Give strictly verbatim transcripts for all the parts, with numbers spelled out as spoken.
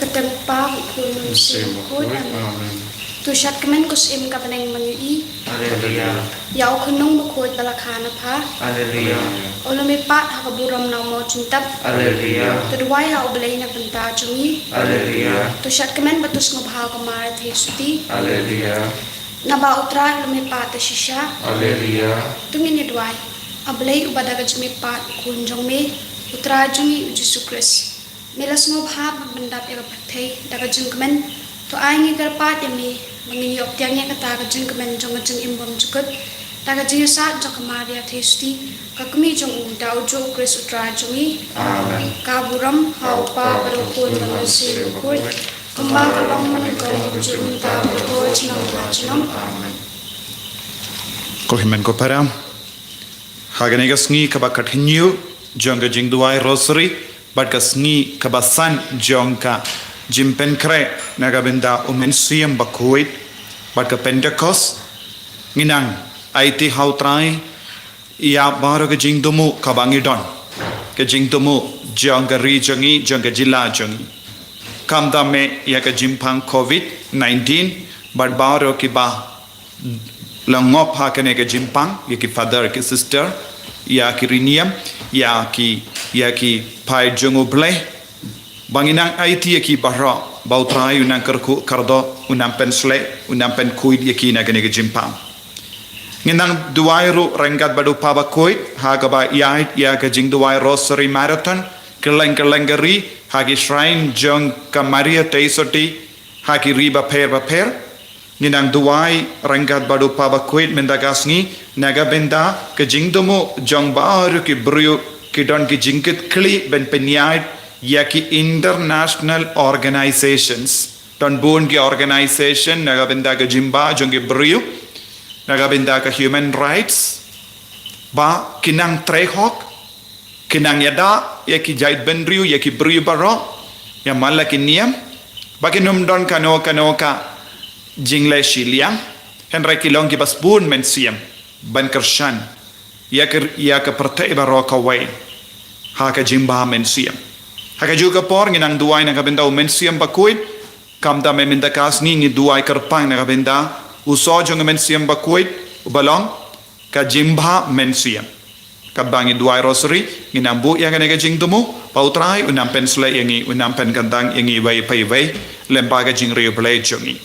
Kyrteng u Kpa, u Khun, u Mynsiem Bakhuid. Amen. To shad kmen ko Syiem ka bneng ban ïohi. Haleluya. Ïa u khunlung bakhuid ba la kha na pha. Haleluya. U la mihpat ha ka burom na u maw jingtep. Haleluya. To duwai ha U Blei na ka bynta jong ngi. Haleluya. To shad kmen bad to sngewbha ha ka Maria Theisotti. Haleluya. Naba U Trai u la mihpat da shisha. Haleluya. To ngin ïa duwai. A Blei uba da ka jingmihpat u Khun jong me, U Trai jong ngi u Jisu Khrist, me la sngewbha ban pyndap ïa ka pyrthei da ka jingkmen. To ai ngi kyrpad ïa me ba ngin ïoh pdiang ïa kata ka jingkmen jong ka jingim bymjukut da ka jingïasaid jong ka Maria Theisotti, ka kmie jong u, da ujuh u Khrist U Trai jong ngi. Amen. Ka burom ha U Kpa bad U Khun bad U Mynsiem Bakhuid, kumba ka long mynnyngkong, mynta bad ha ka por jong ka jinglong. Amen. Ko hynmen ko para, ha kane ka sngi kaba khathynñiew jong ka jingduwai Rosary, bad ka sngi kaba san jong ka jingpynkhreh na ka bynta u Mynsiem Bakhuid bad ka Pentecost, ngi nang aiti ha U Trai ïa baroh ka jingthmu kaba ngi don, ka jingthmu jong ka ri jong ngi, jong ka jylla jong ngi. Khamtam eh ïa ka jingpang covid nineteen, bad baroh kiba la ngop ha kane ka jingpang, ïa ki father, ki sister, ïa ki rynïeng, ïa ki, ïa ki paid jong U Blei. Ba ngi nang aiti ïa ki baroh ba U Trai un nang kyrkhu kyrdoh, un nang pynshlei, un nang pynkhuid ïa ki na kane ka jingpang. Ngi nang duwai ruh ryngkat bad u Kpa Bakhuid ha kaba ïaid ïa ka jingduwai Rosary Marathon kylleng kylleng ka ri, ha ki shrine jong ka Maria Theisotti ha ki ri bapher bapher. Ngi nang duwai ryngkat bad u Kpa Bakhuid mynta ka sngi na ka bynta ka jingthmu jong baroh ki briew ki don ki jingkitkhlieh ban pynïaid ïa ki international organizations. Don bun ki organization na ka bynta ka jingbah jong ki briew, na ka bynta ka human rights, ba ki nang trei hok, ki nang ïada ïa ki jaitbynriew, ïa ki briew baroh, ïa man la ki niam, ba kin ym don kano kano ka jingleh shiliang, hynrei ki long kiba sbun mynsiem ban kyrshan ïa ka, ïa ka pyrthei baroh kawei ha ka jingbah mynsiem. Ha kajuh ka por ngi nang duwai na ka bynta u Mynsiem Bakhuid. Khamtam eh mynta ka sngi ngi duwai kyrpang na ka bynta u soh jong u Mynsiem Bakhuid uba long ka jingbah mynsiem. Katba ngi duwai Rosary, ngi nang buh ïa kane ka jingthmu ba U Trai un nang pynshlei ïa ngi, un nang pynkyntang ïa ngi iwei pa iwei lem bad ka jingriewblei jong ngi.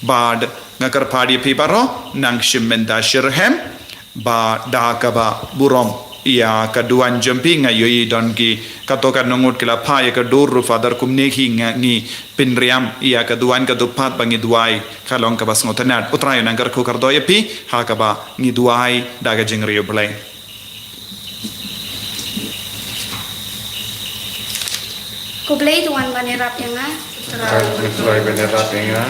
Bad nga kyrpad ïa phi baroh, nang shim bynta shitrhem, ba da kaba burom ïa ka duwan jong phi. Nga ïohi don ki katto katne ngut ki la phah ïa ka dur ruh Father, kumne hi nga, ngi pynriam ïa ka duwan ka dukpat ba ngi duwai ka long kaba sngewtynnad. U Trai un nang kyrkhu kyrdoh ïa phi ha kaba ngi duwai da ka jingriewblei. Ko Blei to wan ban ïarap ïa nga. Trai, Trai ban ïarap ïa nga.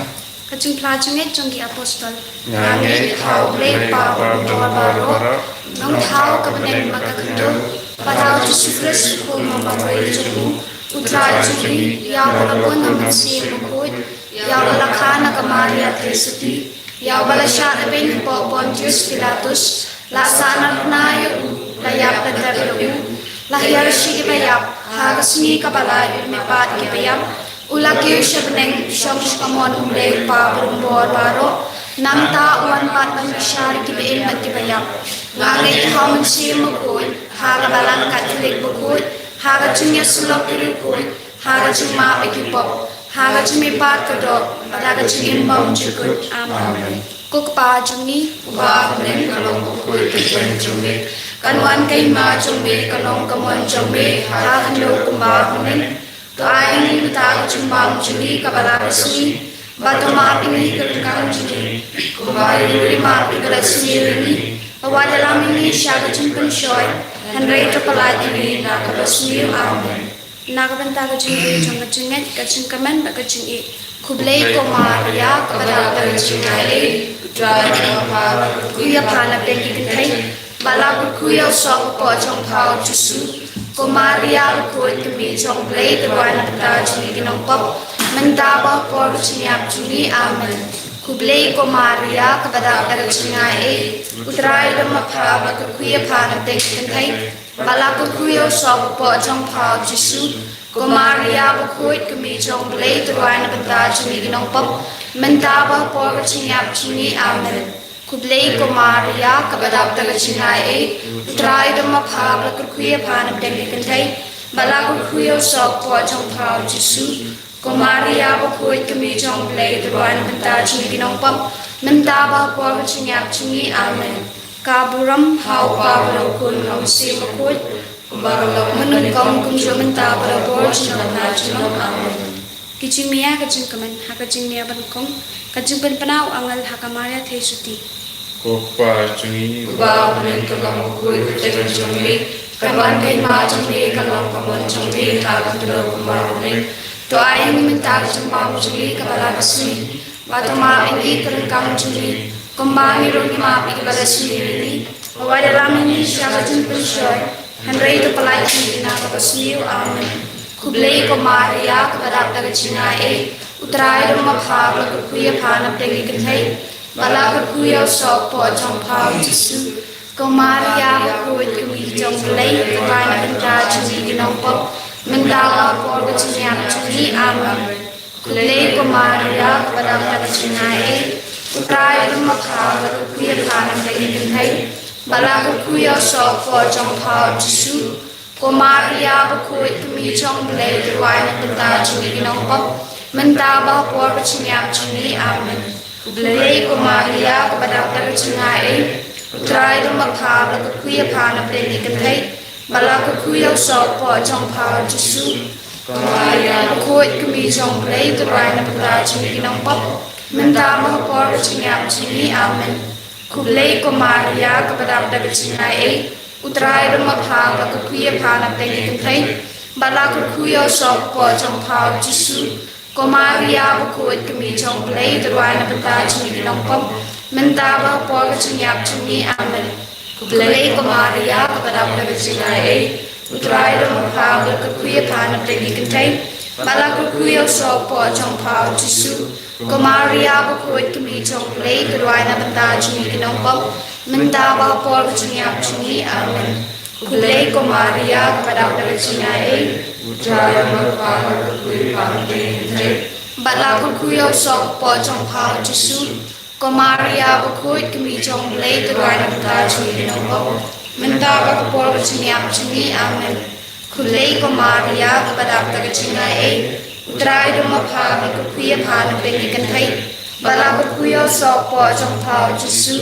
Ka jingphla jingngeit jong ki apostol. Nga ngeit ha U Blei Kpa Bakhuid baroh, Nongthaw ka bneng bad ka khyndew, bad ha U Jisu Khrist u Khun ba marwei jong u, U Trai jong ngi, ïa uba la bun na u Mynsiem Bakhuid, ïa uba la kha na ka Maria Theisotti, ïa uba la shah na beiñ hapoh Pontius Pilatus, la sahnarphna ïa u, la ïap la tep ïa u, la hiar sha ki baïap, ha ka sngi kaba lai u la mihpat na ki baïap, u la kiew sha bneng, u shong sha kamon U Blei Kpa Barabor baroh. Nangta u wan pat ban bishar ïa ki ba im bad ki ba ïap. Nga ngeit ha U Mynsiem Bakhuid, ha ka Balang Katholik bakhuid, ha ka jingïasyllok ki riewkhuid, ha ka jingmap ïa ki pop, ha ka jingmihpat ka doh, bad ha ka jingim bymjukut. Amen. Amen. Ko Kpa jong ngi, uba ha bneng, ka long bakhuid ka kyrteng jong me. Kan wan ka hima jong me, kan long ka mon jong me, ha khyndew kumba ha bneng. To ai ïa ngi mynta ka jingbam jong ngi kaba la ka sngi, bad to map ïa ngi ki ryngkang jong ngi, kumba ngi ruh ngi map ïa kiba leh sniew ïa ngi. Wat ïalam ïa ngi sha ka jingpynshoi, hynrei to pyllait ïa ngi na kaba sniew. Amen. Na ka bynta ka jingri jong ka jingngeit, ka jingkmen bad ka jingïeit. Khublei ko Maria, kaba dap da ka jingaiei, U Trai u don bad pha, kyrkhu ïa pha na pdeng ki kynthei, bad la kyrkhu ïa u soh hapoh jong pha u Jisu. Ko Maria bakhuid, ka Kmie jong U Blei, to duwai na ka bynta jong ngi ki nongpop, mynta bad ha ka por ka jingïap jong ngi. Amen. Khublei ko Maria, kaba dap da ka jingaiei, U Trai u don bad pha, bad kyrkhu ïa pha na pdeng ki kynthei, bad la kyrkhu ïa u soh hapoh jong pha u Jisu. Ko Maria bakhuid, ka mei jong U Blei, to duwai na ka bynta jong ngi ki nongpop, mynta bad ha por ka jingïap jong ngi. Amen. Khublei ko Maria, kaba dap da ka jingai ei, U Trai u don ma pha, ba la kyrkhu ïa pha na pdeng ki kynthei, bad la kyrkhu ïa u soh kpoh jong pha u Jisu. Ko Maria bakhuid, ka mei jong U Blei, to duwai na ka bynta jong ngi ki nongpop, mynta bad ha por ka jingïap jong ngi. Amen. Ka burom ha U Kpa bad ha U Khun bad ha U Mynsiem Bakhuid, kumba ka long mynnyngkong, kumjuh mynta bad barabor, junom la junom. Amen. Ki jingmia ka jingkmen. Ha ka jingmia banyngkong, ka jingpynpaw u angel ha ka Maria Theisotti. Ko Kpa jong ngi, uba ha bneng, ka long bakhuid ka kyrteng jong me, kan wan ka hima jong me, kan long ka mon jong me ha ka khyndew kumba ha bneng. To ai ïa ngi mynta ka jingbam jong ngi kaba la ka sngi, bad to map ïa ngi ki ryngkang jong ngi, kumba ngi ruh ngi map ïa kiba la sniew ïa ngi. Wat ïalam ïa ngi sha ka jingpynshoi, hynrei to pyllait ïa ngi na kaba sniew. Amen. Khublei ko Maria, kaba dap da ka jingai ei, U Trai u don ma pha, ba la kyrkhu ïa pha na pdeng ki kynthei, bad la kyrkhu ïa u soh kpoh jong pha u Jisu. Ko Maria bakhuid, ka mei jong U Blei, to duwai na ka bynta jong ngi ki nongpop, mynta bad ha por ka jingïap jong ngi. Amen. Khublei ko Maria, kaba dap da ka jingai ei, U Trai u don ma pha, ba la kyrkhu ïa pha na pdeng ki kynthei, bad la kyrkhu ïa u soh kpoh jong pha u Jisu. Ko Maria bakhuid, ka mei jong U Blei, to duwai na ka bynta jong ngi ki nongpop, mynta bad ha por ka jingïap jong ngi. Amen. Khublei ko Maria, kaba dap da ka jingai ei, U Trai u don ma pha, ba la kyrkhu ïa pha na pdeng ki kynthei, bad la kyrkhu ïa u soh kpoh jong pha u Jisu. Ko Maria bakhuid, ka mei jong U Blei, to duwai na ka bynta jong ngi ki nongpop, mynta bad ha por ka jingïap jong ngi. Amen. Khublei ko Maria, kaba dap da ka jingai ei, U Trai u don ma pha, ba la kyrkhu ïa pha na pdeng ki kynthei, bad la kyrkhu ïa u soh kpoh jong pha u Jisu. Ko Maria bakhuid, ka mei jong U Blei, to duwai na ka bynta jong ngi ki nongpop, mynta bad ha por ka jingïap jong ngi. Amen. Khublei ko Maria, kaba dap da ka jingai ei, U Trai u don ma pha, ba la kyrkhu ïa pha na pdeng ki kynthei, bad la kyrkhu ïa u soh kpoh jong pha u Jisu. Ko Maria bakhuid, ka mei jong U Blei, to duwai na ka bynta jong ngi ki nongpop, mynta bad ha por ka jingïap jong ngi. Amen. Khublei ko Maria, kaba dap da ka jingai ei, U Trai u don ma pha, ba la kyrkhu ïa pha na pdeng ki kynthei, bad la kyrkhu ïa u soh kpoh jong pha u Jisu. Ko Maria bakhuid, ka mei jong U Blei, to duwai na ka bynta jong ngi ki nongpop, mynta bad ha por ka jingïap jong ngi. Amen. Khublei ko Maria, kaba dap da ka jingai ei, U Trai u don ma pha, ba la kyrkhu ïa pha na pdeng ki kynthei, bad la kyrkhu ïa u soh kpoh jong pha u Jisu.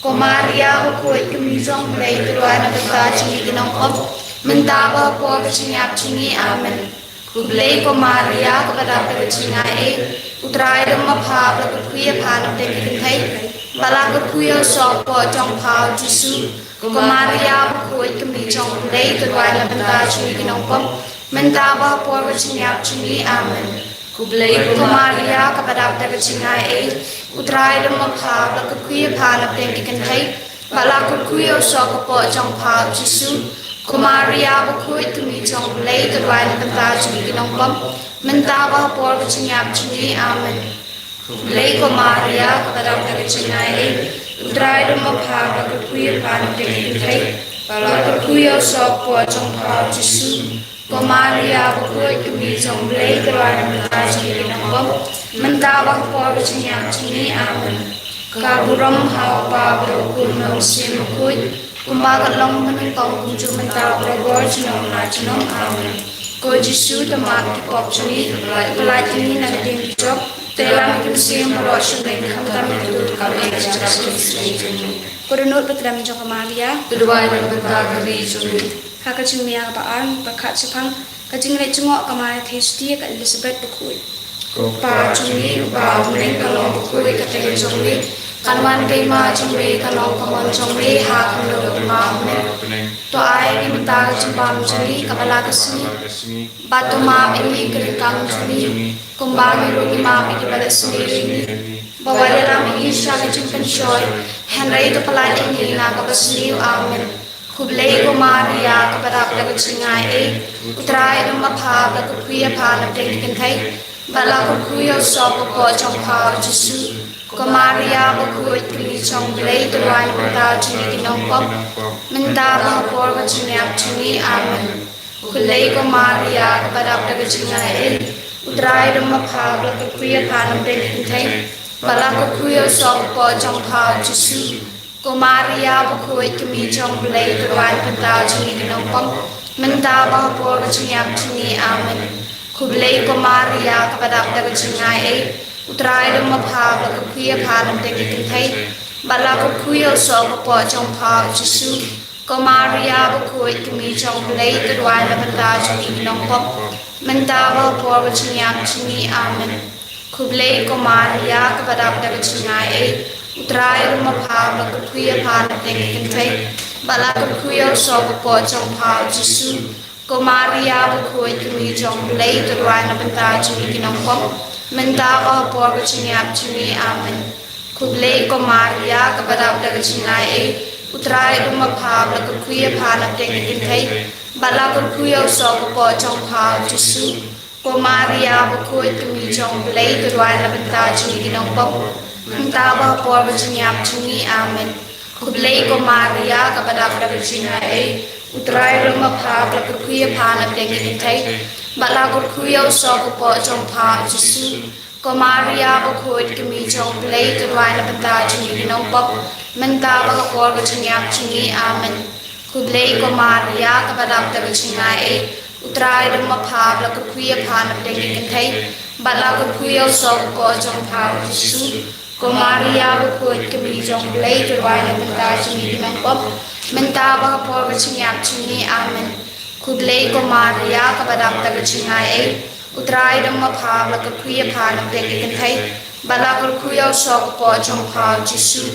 Ko Maria bakhuid, ka mei jong U Blei, to duwai na ka bynta jong ngi ki nongpop, mynta bad ha por ka jingïap jong ngi. Amen. Khublei ko Maria, kaba dap da ka jingai ei, U Trai u don ma pha, ba la kyrkhu ïa pha na pdeng ki kynthei, bad la kyrkhu ïa u soh kpoh jong pha u Jisu. Ko Maria bakhuid, ka mei jong U Blei, to duwai na ka bynta jong ngi ki nongpop, mynta bad ha por ka jingïap jong ngi. Amen. Khublei ko Maria, kaba dap da ka jingai ei, U Trai u don ma pha, ba la kyrkhu ïa pha na pdeng ki kynthei, bad la kyrkhu ïa u soh kpoh jong pha u Jisu. Ko Maria bakhuid, ka mei jong U Blei, to duwai na ka bynta jong ngi ki nongpop, mynta bad ha por ka jingïap jong ngi. Amen. Khublei ko Maria, kaba dap da ka jingai ei, U Trai u don ma pha, ba la kyrkhu ïa pha na pdeng ki kynthei, bad la kyrkhu ïa u soh kpoh jong pha u Jisu. Ko Maria bakhuid, ka mei jong U Blei, to duwai na ka bynta jong ngi ki nongpop, mynta bad ha por ka jingïap jong ngi. Amen. Ka burom ha U Kpa bad ha U Khun bad ha U Mynsiem Bakhuid, kumba ka long mynnyngkong, kumjuh mynta bad barabor, junom la junom. Amen. Ko Jisu, to map ïa ki pop jong ngi, to pyllait ïa ngi na ka diengphna jong ka jong ka mynsiem baroh shi bneng, khamtam ïa ka dohnud ka jong ka jingïaseng jong ngi. Ko dohnud ba khlem jong ka Maria, to duwai na ka bynta ka ri jong ngi. Ha ka jingmia kaba ar, ngi pyrkhat shaphang ka jingleit jngoh ka Maria Theisotti, ka Elizabeth bakhuid. Ko Kpa jong ngi uba ha bneng, ka long bakhuid ka kyrteng jong me, kan wan ka hima jong me, kan long ka mon jong me ha ka khyndew kumba ha bneng. To ai ïa ngi mynta ka jingbam jong ngi kaba la ka sngi, bad to map ïa ngi ki ryngkang jong ngi, kumba ngi ruh ngi map ïa kiba la sniew ïa ngi. Bad wat ïalam ïa ngi sha ka jingpynshoi, hynrei to pyllait ïa ngi na kaba sniew. Amen. Khublei ko Maria, kaba dap da ka jingai ei, U Trai u don ma pha, ba la kyrkhu ïa pha na pdeng ki kynthei, bad la kyrkhu ïa u soh kpoh jong pha u Jisu. Ko Maria bakhuid, ka mei jong U Blei, to duwai na ka bynta jong ngi ki nongpop, mynta bad ha por ka jingïap jong ngi. Amen. Khublei ko Maria, kaba dap da ka jingaiei. U Trai u don ma pha, ba la kyrkhu ïa pha na pdeng ki kynthei, bad la kyrkhu ïa u soh ka kpoh jong pha u Jisu. Ko Maria bakhuid, ka Mei jong U Blei, to duwai na ka bynta jong ngi ki nongpop, mynta bad ha por ka jingïap jong ngi. Amen. Khublei ko Maria, kaba dap da ka jingaiei. U Trai u don ma pha, ba la kyrkhu ïa pha na pdeng ki kynthei, bad la kyrkhu ïa u soh ka kpoh jong pha u Jisu. Ko Maria bakhuid, ka Mei jong U Blei, to duwai na ka bynta jong ngi ki nongpop, mynta bad ha por ka jingïap jong ngi. Amen. Khublei ko Maria, kaba dap da ka jingaiei. U Trai u don ma pha, ba la kyrkhu ïa pha na pdeng ki kynthei, bad la kyrkhu ïa u soh ka kpoh jong pha u Jisu. Ko Maria bakhuid, ka Mei jong U Blei, to duwai na ka bynta jong ngi ki nongpop, mynta bad ha por ka jingïap jong ngi. Amen. Khublei ko Maria, kaba dap da ka jingaiei. U Trai u don ma pha, ba la kyrkhu ïa pha na pdeng ki kynthei, bad la kyrkhu ïa u soh ka kpoh jong pha u Jisu. Ko Maria bakhuid, ka Mei jong U Blei, to duwai na ka bynta jong ngi ki nongpop, mynta bad ha por ka jingïap jong ngi. Amen. Khublei ko Maria, kaba dap da ka jingaiei. U Trai u don ma pha, ba la kyrkhu ïa pha na pdeng ki kynthei, bad la kyrkhu ïa u soh ka kpoh jong pha u Jisu. Ko Maria bakhuid, ka Mei jong U Blei, to duwai na ka bynta jong ngi ki nongpop, mynta bad ha por ka jingïap jong ngi. Amen. Khublei ko Maria, kaba dap da ka jingaiei. U Trai u don ma pha, ba la kyrkhu ïa pha na pdeng ki kynthei, bad la kyrkhu ïa u soh ka kpoh jong pha u Jisu. Ko Maria bakhuid, ka Mei jong U Blei, to duwai na ka bynta jong ngi ki nongpop, mynta bad ha por ka jingïap jong ngi. Amen. Khublei ko Maria, kaba dap da ka jingaiei. U Trai u don ma pha, ba la kyrkhu ïa pha na pdeng ki kynthei, bad la kyrkhu ïa u soh ka kpoh jong pha u Jisu.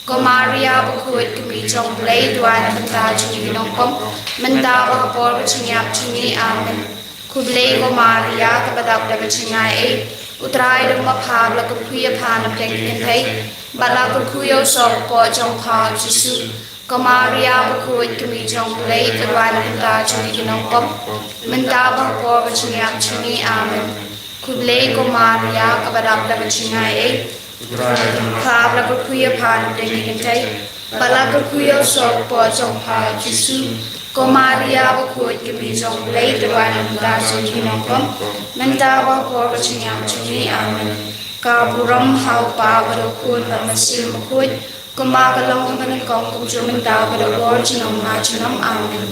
Ko Maria bakhuid, ka Mei jong U Blei, to duwai na ka bynta jong ngi ki nongpop, mynta bad ha por ka jingïap jong ngi. Amen. Khublei ko Maria, kaba dap da ka jingaiei. U Trai u don ma pha, ba la kyrkhu ïa pha na pdeng ki kynthei, bad la kyrkhu ïa u soh ka kpoh jong pha u Jisu. Ko Maria bakhuid, ka Mei jong U Blei, to duwai na ka bynta jong ngi ki nongpop, mynta bad ha por ka jingïap jong ngi. Amen. Khublei ko Maria, kaba dap da ka jingaiei. U Trai u don ma pha, ba la kyrkhu ïa pha na pdeng ki kynthei, bad la kyrkhu ïa u soh ka kpoh jong pha u Jisu. Ko Maria bakhuid, ka Mei jong U Blei, to duwai na ka bynta jong ngi ki nongpop, mynta bad ha por ka jingïap jong ngi. Amen. Ka burom ha u Kpa bad u Khun bad u Mynsiem Bakhuid, kumba ka long ha kaba nyngkong, kumjuh mynta bad ha ka por junom junom. Amen.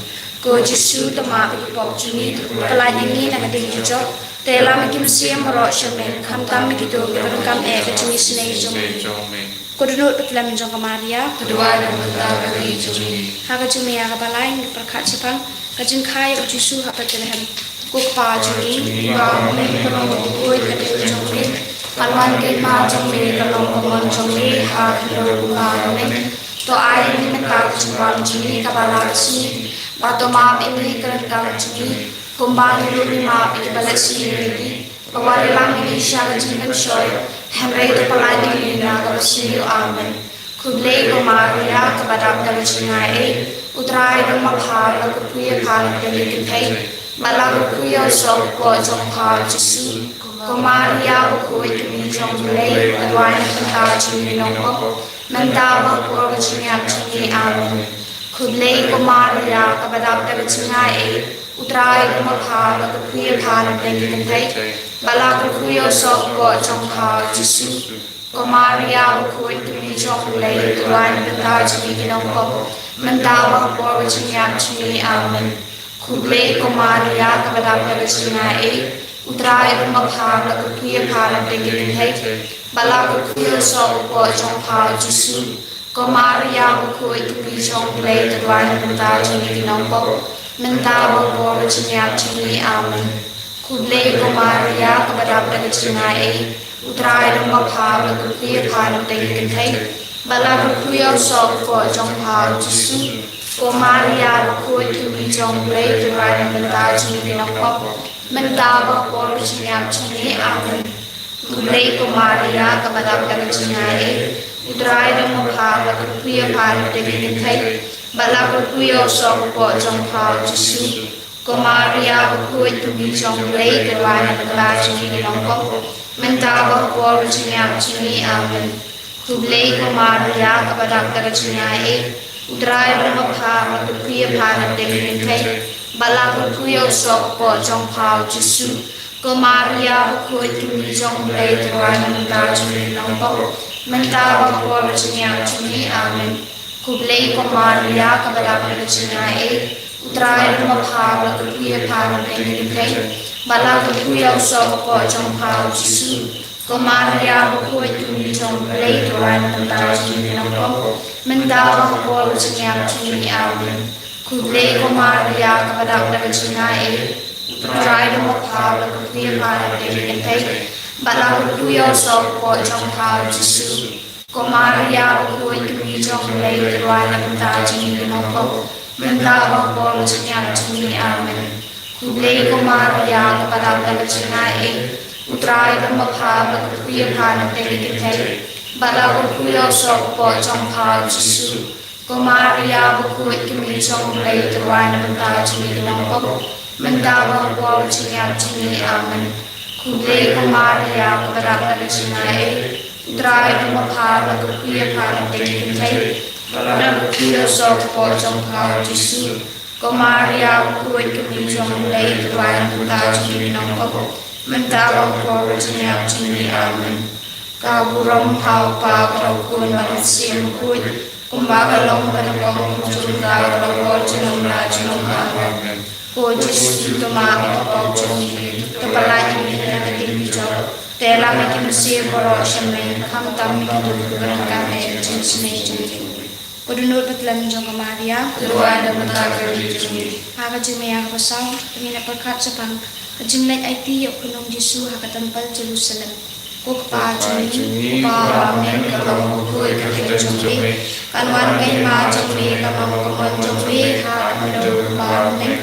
Ko Jisu, to map ïa ki pop jong ngi, to pyllait ïa ngi na ka diengjujok, to ïalam ïa ki mynsiem baroh sha meng, khamtam ïa kito kiba donkam eh ka jingisynei jong ngi. Ko dohnud bad khlem jong ka Maria, to duwai na ka bynta ka ri jong ngi. Ha ka jingmih ïa kaba lai, ngin pyrkhat shaphang ka jingkha ïa u Jisu ha Bethlehem. Ko Kpa jong ngi, uba ha bneng, ka long bakhuid ka kyrteng jong me, ban wan ka hima jong me, kan long ka mon jong me ha khyndew kumba ha bneng. To ai ïa ngi mynta ka jingwan jong ngi kaba la ka sngi, bad to map ïa ngi ki ryngkat jong ngi, kumba ngi ruh ngi map ïa kiba leh sngi ïa ngi, bad wat ïalam ïa ngi sha ka jingpynshoi, hynrei to pyllait ïa ngi na kaba sniew. Amen. Khublei ko Maria, kaba dap da ka jingaiei, U Trai u don ma pha, ba la kyrkhu ïa pha na pdeng ki kynthei, bad la kyrkhu ïa u soh ka kpoh jong pha u Jisu. Ko Maria bakhuid, ka Mei jong U Blei, to duwai na ka bynta jong ngi ki nongpop, mynta bad ha por ka jingïap jong ngi. Amen. Khublei ko Maria, kaba dap da ka jingaiei, U Trai u don ma pha, ba la kyrkhu ïa pha na pdeng ki kynthei, bad la kyrkhu ïa u soh ka kpoh jong pha u Jisu. Ko Maria bakhuid, ka Mei jong U Blei, to duwai na ka bynta jong ngi ki nongpop, mynta bad ha por ka jingïap jong ngi. Amen. Khublei ko Maria, kaba dap da ka jingaiei, U Trai u don ma pha, ba la kyrkhu ïa pha na pdeng ki kynthei, bad la kyrkhu ïa u soh ka kpoh jong pha u Jisu. Ko Maria bakhuid, ka Mei jong U Blei, to duwai na ka bynta jong ngi ki nongpop, mynta bad ha por ka jingïap jong ngi. Amen. Khublei ko Maria, kaba dap da ka jingaiei, U Trai u don ma pha, ba la kyrkhu ïa pha na pdeng ki kynthei, bad la kyrkhu ïa u soh ka kpoh jong pha u Jisu. Ko Maria bakhuid, ka Mei jong U Blei, to duwai na ka bynta jong ngi ki nongpop, mynta bad ha por ka jingïap jong ngi. Amen. Khublei ko Maria, kaba dap da ka jingaiei, U Trai u don ma pha, ba la kyrkhu ïa pha na pdeng ki kynthei, bad la kyrkhu ïa u soh ka kpoh jong pha u Jisu. Ko Maria bakhuid, ka Mei jong U Blei, to duwai na ka bynta jong ngi ki nongpop, mynta bad ha por ka jingïap jong ngi. Amen. Khublei ko Maria, kaba dap da ka jingaiei, U Trai u don bapha bad u kyrkhu ïa pha na pdeng ki kynthei, bad la kyrkhu ïa u soh kpoh jong pha u Jisu. Ko Maria bakhuid, ka kmie jong U Blei, to rai na ka bynta jong ngi ki nongpop, mynta bad ha ka por jong ka jingïap jong ngi. Amen. Khublei ko Maria, kaba dap da ka jingaiei, U Trai u don bapha bad u kyrkhu ïa pha na pdeng ki kynthei, bad la kyrkhu ïa u soh kpoh jong pha u Jisu. Ko Maria bakhuid, ka kmie jong U Blei, to rai na ka bynta jong ngi ki nongpop, mynta bad ha ka por jong ka jingïap jong ngi. Amen. Khublei ko Maria, kaba dap da ka jingaiei, U Trai u don bapha bad u kyrkhu ïa pha na pdeng ki kynthei, bad la kyrkhu ïa u soh kpoh jong pha u Jisu. Ko Maria bakhuid, ka kmie jong U Blei, to rai na ka bynta jong ngi ki nongpop, mynta bad ha ka por jong ka jingïap jong ngi. Amen. Khublei ko Maria, kaba dap da ka jingaiei, U Trai u don bapha bad u kyrkhu ïa pha na pdeng ki kynthei, bad la kyrkhu ïa u soh kpoh jong pha u Jisu. Ko Maria bakhuid, ka kmie jong U Blei, to rai na ka bynta jong ngi ki nongpop, mynta bad ha ka por jong ka jingïap jong ngi. Amen. Khublei ko Maria, kaba dap da ka jingaiei, U Trai u don bapha bad u kyrkhu ïa pha na pdeng ki kynthei, bad la kyrkhu ïa u soh kpoh jong pha u Jisu. Ko Maria bakhuid, ka kmie jong U Blei, to rai na ka bynta jong ngi ki nongpop, mynta bad ha ka por jong ka jingïap jong ngi. Amen. Ka burom ha u Kpa bad ha u Khun bad ha u Mynsiem Bakhuid, kumba ka long, ka dei, ka bym jur, ka don, ka la wan junom la junom. Amen. Ko Jisu, to map ïa ki pop jong ngi, to pyllait ïa ngi na ka jingmih jong ka jong u Blei, to ïalam ïa ki mynsiem baroh sha mei, khamtam ïa kito kiba donkam ïa ka jingisynei jong ngi. Ko dohnud bad kyrdan jong ka Maria, to wan da ka bynta ka ri jong ngi. Ha ka jingma ïa kaba saw, to ngin ïa pyrkhat shaphang ka jingleit aiti ïa u Khunlung Jisu ha ka templ Jerusalem. Ko Kpa jong ngi, Kpa uba ha bneng, ka long bakhuid ka kyrteng jong me. Kan wan ka hima jong me, kan long ka mon jong me ha ka khyndew jong u Kpa ha bneng.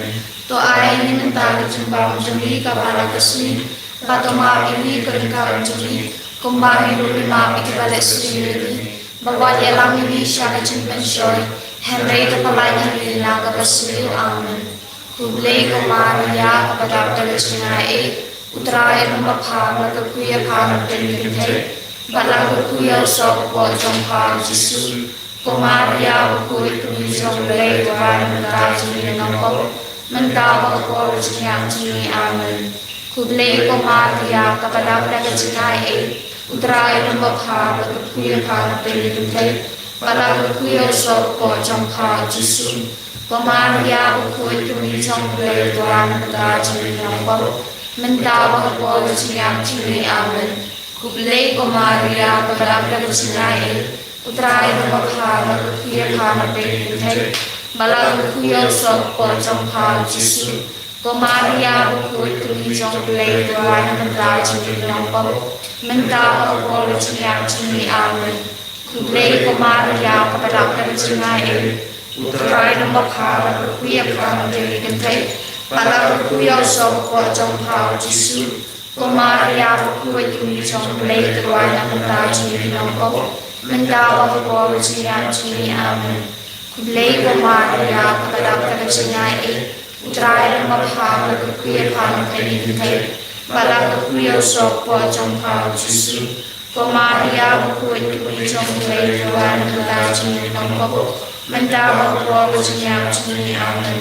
To ai ïa ngi mynta ka jingbam jong ngi kaba ha la ka sngi. Bad to map ïa ngi ka ryngkat jong ngi, kumba ngi ruh ngi map ïa kiba leh sniew ïa ngi. Bad wat ïalam ïa ngi sha ka jingpynshoi, hynrei to pyllait ïa ngi na kaba sniew. Amen. Khublei ko Maria, kaba dap da ka jingaiei, U Trai u don bapha bad u kyrkhu ïa pha na pdeng ki kynthei, bad la kyrkhu ïa u soh kpoh jong pha u Jisu. Ko Maria bakhuid, ka kmie jong U Blei, to rai na ka bynta jong ngi ki nongpop, mynta bad ha ka por jong ka jingïap jong ngi. Amen. Khublei ko Maria, kaba dap da ka jingaiei, U Trai u don bapha bad u kyrkhu ïa pha na pdeng ki kynthei, bad la kyrkhu ïa u soh kpoh jong pha u Jisu. Ko Maria bakhuid, ka kmie jong U Blei, to rai na ka bynta jong ngi ki nongpop, mynta bad ha ka por jong ka jingïap jong ngi. Amen. Khublei ko Maria, kaba dap da ka jingaiei, U Trai u don bapha bad u kyrkhu ïa pha na pdeng ki kynthei, bad la kyrkhu ïa u soh kpoh jong pha u Jisu. Ko Maria bakhuid, ka kmie jong U Blei, to rai na ka bynta jong ngi ki nongpop, mynta bad ha ka por jong ka jingïap jong ngi. Amen. Khublei ko Maria, kaba dap da ka jingaiei, U Trai u don bapha bad u kyrkhu ïa pha na pdeng ki kynthei, bad la kyrkhu ïa u soh kpoh jong pha u Jisu. Ko Maria bakhuid, ka kmie jong U Blei, to rai na ka bynta jong ngi ki nongpop, mynta bad ha ka por jong ka jingïap jong ngi. Amen. Khublei ko Maria, kaba dap da ka jingaiei, U Trai u don bapha bad u kyrkhu ïa pha na pdeng ki kynthei, bad la kyrkhu ïa u soh kpoh jong pha u Jisu. Ko Maria bakhuid, ka kmie jong U Blei, to rai na ka bynta jong ngi ki nongpop, mynta bad ha ka por jong ka jingïap jong ngi. Amen.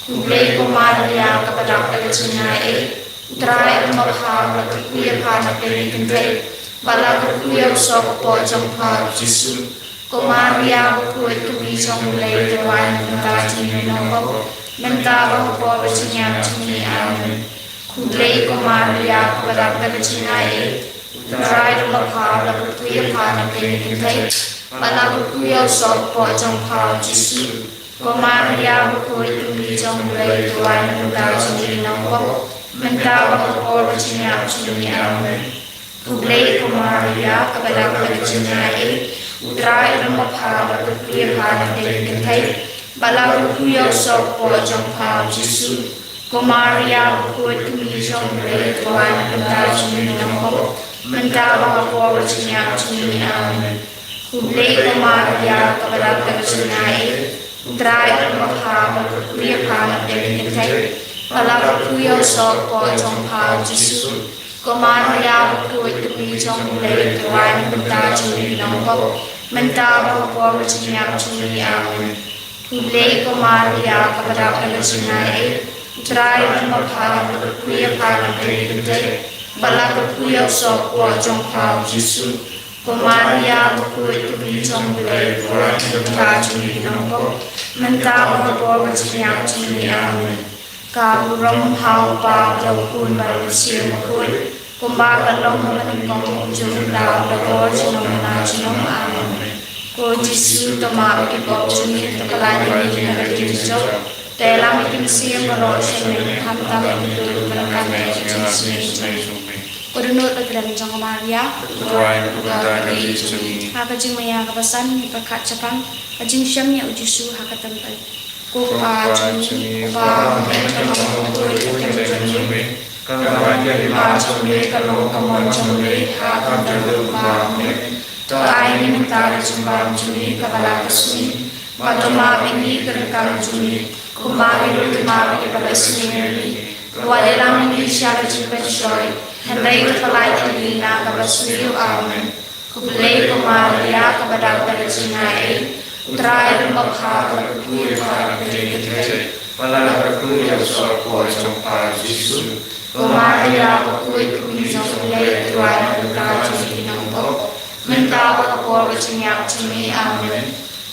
Khublei ko Maria, kaba dap da ka jingaiei, U Trai u don bapha bad u kyrkhu ïa pha na pdeng ki kynthei, bad la kyrkhu ïa u soh kpoh jong pha u Jisu. Ko Maria bakhuid, ka kmie jong U Blei, to rai na ka bynta jong ngi ki nongpop, mynta bad ha ka por jong ka jingïap jong ngi. Amen. Khublei ko Maria, kaba dap da ka jingaiei, U Trai u don bapha bad u kyrkhu ïa pha na pdeng ki kynthei, bad la kyrkhu ïa u soh kpoh jong pha u Jisu. Ko Maria bakhuid, ka kmie jong U Blei, to rai na ka bynta jong ngi ki nongpop, mynta bad ha ka por jong ka jingïap jong ngi. Amen. Khublei ko Maria, kaba dap da ka jingaiei, U Trai u don bapha bad u kyrkhu ïa pha na pdeng ki kynthei, bad la kyrkhu ïa u soh kpoh jong pha u Jisu. Ko Maria bakhuid, ka kmie jong U Blei, to rai na ka bynta jong ngi ki nongpop, mynta bad ha ka por jong ka jingïap jong ngi. Amen. Khublei ko Maria, kaba dap da ka jingaiei, U Trai u don bapha bad u kyrkhu ïa pha na pdeng ki kynthei, bad la kyrkhu ïa u soh kpoh jong pha u Jisu. Ko Maria bakhuid, ka kmie jong U Blei, to rai na ka bynta jong ngi ki nongpop, mynta bad ha ka por ka jingïap jong ngi. Amen. Khublei ko Maria, kaba dap da ka jingaiei, U Trai u don bad pha, pha kyrkhu ïa pha na bynta ki kynthei, bad la kyrkhu ïa u soh ka kpoh jong pha u Jisu. Ko Maria bakhuid, ka kmie jong U Blei, pha ruh pynban sngewbha ïa ngi ki nongpop, mynta bad ha ka por ka jingïap jong ngi. Amen. Ka burom ha u Kpa, bad ha u Khun, bad ha u Mynsiem Bakhuid, kumba ka long ha kaba nyngkong, kumjuh mynta, bad ha ka por junom la junom. Amen. Ko Jisu, to map ïa ki pop jong ngi, to pyllait ïa ngi na ka diengjop, to ïalam ïa ki mynsiem baroh sha u nongpynim, khamtam ïa uto uba donkam ïa ka jingsneng jong ngi. Ko dohnud bad kyrdan jong ka Maria, to duwai ïa ngi ki bynta ka ri jong ngi. Ha ka jingmaïa kaba san, ngi pyrkhat shaphang ka jingshem ïa u Jisu ha ka templ. Ko Kpa jong ngi, Kpa ba ha bneng, ka long kaba kyrkhu ïa ka kyrteng jong me. Ka wan ka hima jong me, ka long ka mon jong me ha ka bynta jong U Kpa ha bneng. To ai ïa ngi mynta ka jingbam jong ngi kaba la ka sngi, bad to map ïa ngi ki ryngkang jong ngi, kumba ngi ruh ngi map ïa kiba la isneng ïa ngi. Wat ïalam ïa ngi sha ka jingpynshoi, hynrei to pyllait ïa ngi na kaba sniew. Amen. Khublei ko Maria, kaba dap da ka jingaiei, U Trai u don bad pha, pha kyrkhu ïa pha na bynta ki kynthei, bad la kyrkhu ïa u soh ka kpoh jong pha u Jisu. Ko Maria bakhuid, ka kmie jong U Blei, to duwai na ka bynta jong ngi ki nongpop, mynta bad ha ka por ka jingïap jong ngi. Amen.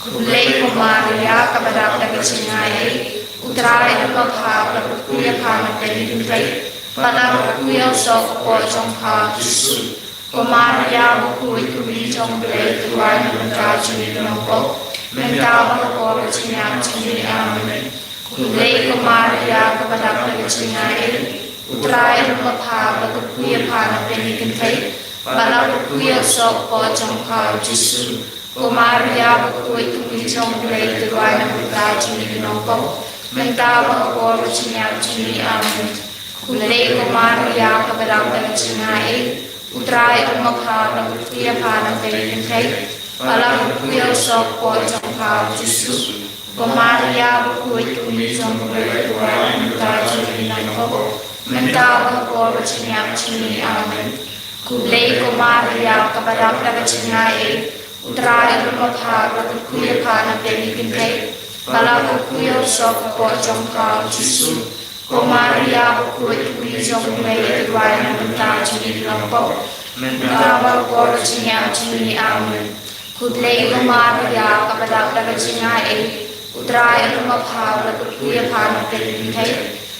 Khublei ko Maria, kaba dap da ka jingaiei, U Trai u don bad pha, pha kyrkhu ïa pha na bynta ki kynthei, bad la kyrkhu ïa u soh ka kpoh jong pha u Jisu. Ko Maria bakhuid, ka kmie jong U Blei, to duwai na ka bynta jong ngi ki nongpop, mynta bad ha ka por ka jingïap jong ngi. Amen. Khublei ko Maria, kaba dap da ka jingaiei, U Trai u don bad pha, pha kyrkhu ïa pha na bynta ki kynthei, bad la kyrkhu ïa u soh ka kpoh jong pha u Jisu. Ko Maria bakhuid, ka kmie jong U Blei, to duwai na ka bynta jong ngi ki nongpop, mynta bad ha ka por ka jingïap jong ngi. Amen. Khublei ko Maria, kaba dap da ka jingaiei, U Trai u don bad pha, pha kyrkhu ïa pha na bynta ki kynthei, bad la kyrkhu ïa u soh ka kpoh jong pha u Jisu. Ko Maria bakhuid, ka kmie jong U Blei, to duwai na ka bynta jong ngi ki nongpop, mynta bad ha ka por ka jingïap jong ngi. Amen. Khublei ko Maria, kaba dap da ka jingaiei, U Trai u don bad pha, pha kyrkhu ïa pha na bynta ki kynthei, bad la kyrkhu ïa u soh ka kpoh jong pha u Jisu. Ko Maria bakhuid, ka kmie jong U Blei, to duwai na ka bynta jong ngi ki nongpop, mynta bad ha ka por ka jingïap jong ngi. Amen. Khublei ko Maria, kaba dap da ka jingaiei, U Trai u don bad pha, pha kyrkhu ïa pha na bynta ki kynthei,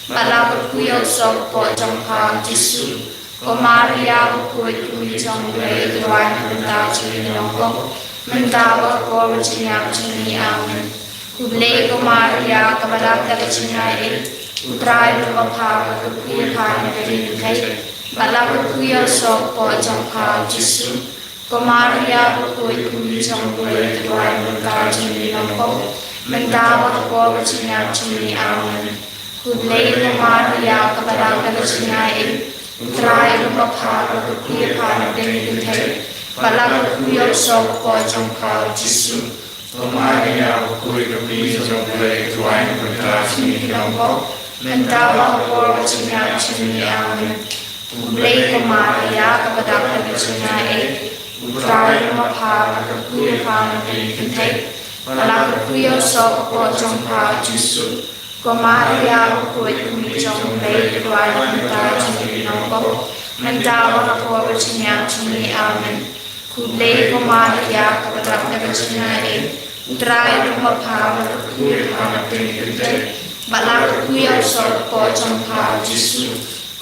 bad la kyrkhu ïa u soh ka kpoh jong pha u Jisu. Ko Maria bakhuid, ka kmie jong U Blei, to duwai na ka bynta jong ngi ki nongpop, mynta bad ha ka por ka jingïap jong ngi. Amen. Khublei ko Maria, kaba dap da ka jingaiei, U Trai u don bad pha, pha kyrkhu ïa pha na bynta ki kynthei, bad la kyrkhu ïa u soh ka kpoh jong pha u Jisu. Ko Maria bakhuid, ka kmie jong U Blei, to duwai na ka bynta jong ngi ki nongpop, mynta bad ha ka por ka jingïap jong ngi. Amen. Khublei ko Maria, kaba dap da ka jingaiei, U Trai u don bad pha, pha kyrkhu ïa pha na bynta ki kynthei, bad la kyrkhu ïa u soh ka kpoh jong pha u Jisu. Ko Maria bakhuid, ka kmie jong U Blei, to duwai na ka bynta jong ngi ki nongpop, mynta bad ha ka por ka jingïap jong ngi. Amen. Khublei ko Maria, kaba dap da ka jingaiei, U Trai u don bad pha, pha kyrkhu ïa pha na bynta ki kynthei, bad la kyrkhu ïa u soh ka kpoh jong pha u Jisu. Ko Maria bakhuid, ka kmie jong U Blei, to duwai na ka bynta jong ngi ki nongpop, mynta bad ha ka por ka jingïap jong ngi. Amen. Khublei ko Maria, kaba dap da ka jingaiei, U Trai u don bad pha, pha kyrkhu ïa pha na bynta ki kynthei, bad la kyrkhu ïa u soh ka kpoh jong pha u Jisu.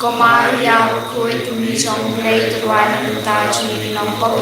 Ko Maria bakhuid, ka kmie jong U Blei, to duwai na ka bynta jong ngi ki nongpop,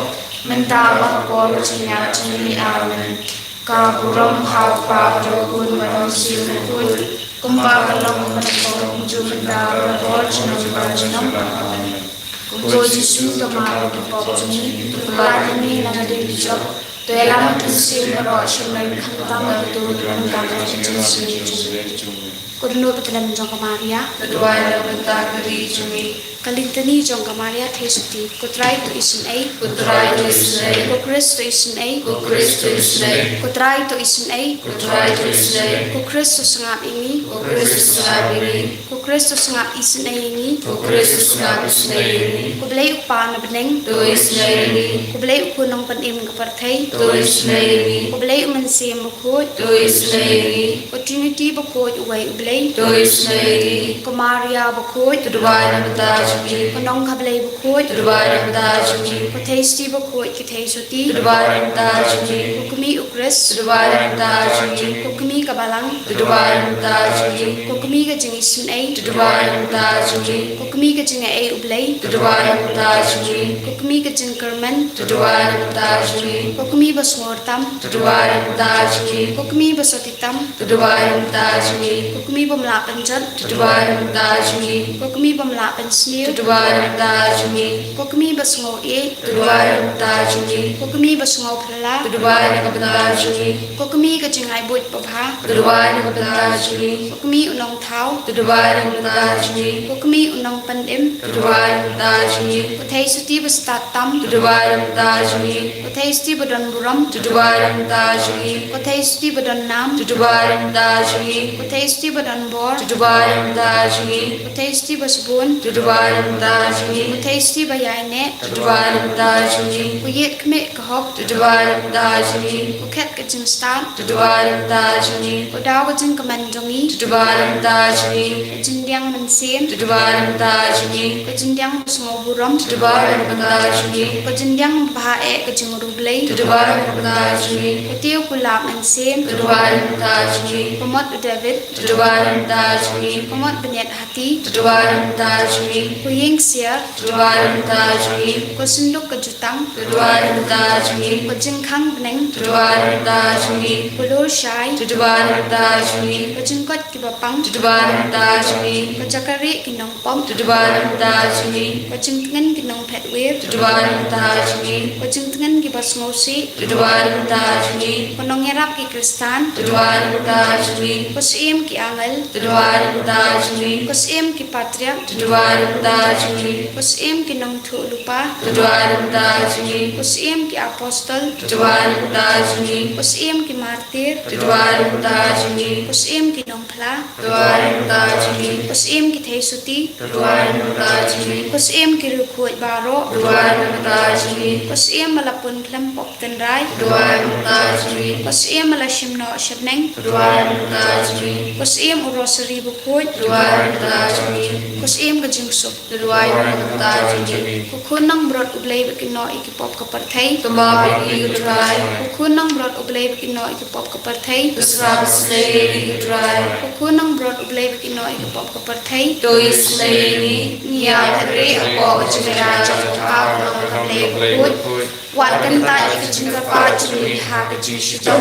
mynta bad ha ka por ka jingïap jong ngi. Amen. Ka burom ha u Kpa, bad ha u Khun, bad ha u Mynsiem Bakhuid, kumba ka long ha kaba nyngkong, kumjuh mynta, bad ha ka por junom la junom. Amen. Ko Jisu, to map ïa ki pop jong ngi, to pyllait ïa ngi na ka diengdejop, to ïalam ïa ki mynsiem baroh sha u nongpynim, khamtam ïa uto uba donkam ïa ka jingsneng jong ngi. Ka dohnud ka tnat jong ka Maria. Ka duwai na ka bynta ka ri jong ngi. Ka litany jong ka Maria Theisotti. Ko Trai to isynei. Ko Trai to isynei. Ko Khrist to isynei. Ko Khrist to isynei. Ko Trai to isynei. Ko Trai to isynei. Ko Khrist to sngap ïa ngi. Ko Khrist to sngap ïa ngi. Ko Khrist to sngap isynei ïa ngi. Ko Khrist to sngap isynei ïa ngi. Ko Blei u Kpa na bneng. To isynei ïa ngi. Ko Blei u Khun nongpynim ka pyrthei. To isynei ïa ngi. Ko Blei u Mynsiem Bakhuid. To isynei ïa ngi. Ko Trinity Bakhuid uwei u Blei. To isynei ïa ngi. Ko Maria Bakhuid. To duwai na ka bynta jong ngi. Ko Nongkha Blei Bakhuid. To duwai na ka bynta jong ngi. Ko Theisotti Bakhuid ki Theisotti. To duwai na ka bynta jong ngi. Ko Kmie u Khrist. To duwai na ka bynta jong ngi. Ko Kmie ka Balang. To duwai na ka bynta jong ngi. Ko Kmie ka Jingisynei. To duwai na ka bynta jong ngi. Ko Kmie ka Jingai u Blei. To duwai na ka bynta jong ngi. Ko Kmie ka Jingkyrmen. To duwai na ka bynta jong ngi. Ko Kmie ba sngewrtam. To duwai na ka bynta jong ngi. Ko Kmie ba sotti tam. To duwai na ka bynta jong ngi. Ko Kmie bym lah pynjot. To duwai na ka bynta jong ngi. Ko Kmie bym lah pynsniew. To duwai na ka bynta jong ngi. Ko Kmie ba sngewieit. To duwai na ka bynta jong ngi. Ko Kmie ba sngewphylla. To duwai na ka bynta jong ngi. Ko Kmie ka Jingai Buit Babha. To duwai na ka bynta jong ngi. Ko Kmie u Nongthaw. To duwai na ka bynta jong ngi. Ko Kmie u Nongpynim. To duwai na ka bynta jong ngi. Ko Theisotti ba stad tam. To duwai na ka bynta jong ngi. Ko Theisotti ba don burom. To duwai na ka bynta jong ngi. Ko Theisotti ba don nam. To duwai na ka bynta jong ngi. Ko Theisotti ba don bor. To duwai na ka bynta jong ngi. Ko Theisotti ba sbun. To duwai na ka bynta jong ngi. Ko Theisotti ba ïaineh. To duwai na ka bynta jong ngi. Ko Ïeit Khmih ka Hok. To duwai na ka bynta jong ngi. Ko Khet ka Jingstad. To duwai na ka bynta jong ngi. Ko Daw ka Jingkmen jong ngi. To duwai na ka bynta jong ngi. Ko Jingdiang Mynsiem. To duwai na ka bynta jong ngi. Ko Jingdiang Sngewburom. To duwai na ka bynta jong ngi. Ko Jingdiang Bha eh ka Jingriewblei. To duwai na ka bynta jong ngi. Ko Tiew Kulap Mynsiem. To duwai na ka bynta jong ngi. Ko Mot u David. To duwai na ka bynta jong ngi. Ko Mot Bniat Hati. To duwai na ka bynta jong ngi. Ko Ïing Ksiar. To duwai na ka bynta jong ngi. Ko Synduk ka Jutang. To duwai na ka bynta jong ngi. Ko Jingkhang Bneng. To duwai na ka bynta jong ngi. Ko Lur Shai. To duwai na ka bynta jong ngi. Ko Jingkoit ki Bapang. To duwai na ka bynta jong ngi. Ko Jakarieh ki Nong pop. To duwai na ka bynta jong ngi. Ko Jingtngen ki Nongphet Wir. To duwai na ka bynta jong ngi. Ko Jingtngen ki Basngewsih. To duwai na ka bynta jong ngi. Ko Nongïarap ki Khristan. To duwai na ka bynta jong ngi. Ko Syiem ki Angel. To duwai na ka bynta jong ngi. Ko Syiem ki Patriarch. To duwai na ka bynta jong ngi. Ko Syiem ki Nongthuh Lypa. To duwai na ka bynta jong ngi. Ko Syiem ki Apostol. To duwai na ka bynta jong ngi. Ko Syiem ki Martir. To duwai na ka bynta jong ngi. Ko Syiem ki Nongphla. To duwai na ka bynta jong ngi. Ko Syiem ki Theisotti. To duwai na ka bynta jong ngi. Ko Syiem ki Riewkhuid baroh. To duwai na ka bynta jong ngi. Ko Syiem ba la pun khlem pop tynrai. To duwai na ka bynta jong ngi. Ko Syiem ba la shim noh sha bneng. To duwai na ka bynta jong ngi. Ko Syiem u Rosary bakhuid. To duwai na ka bynta jong ngi. Ko Syiem ka Jingsuk. To duwai na ka bynta jong ngi. Ko Khun Nongbrot U Blei ba kynnoh ïa ki pop ka pyrthei. To map ïa ngi ko Trai. Ko Khun Nongbrot U Blei ba kynnoh ïa ki pop ka pyrthei. To sngap isynei ïa ngi ko Trai. Ko Khun Nongbrot U Blei ba kynnoh ïa ki pop ka pyrthei. To isynei ïa ngi. Ngi ïa phet rieh hapoh ka jingïada jong ka Nongkha Blei bakhuid. Wat kyntait ïa ka jingkyrpad jong ngi ha ka jingshitom,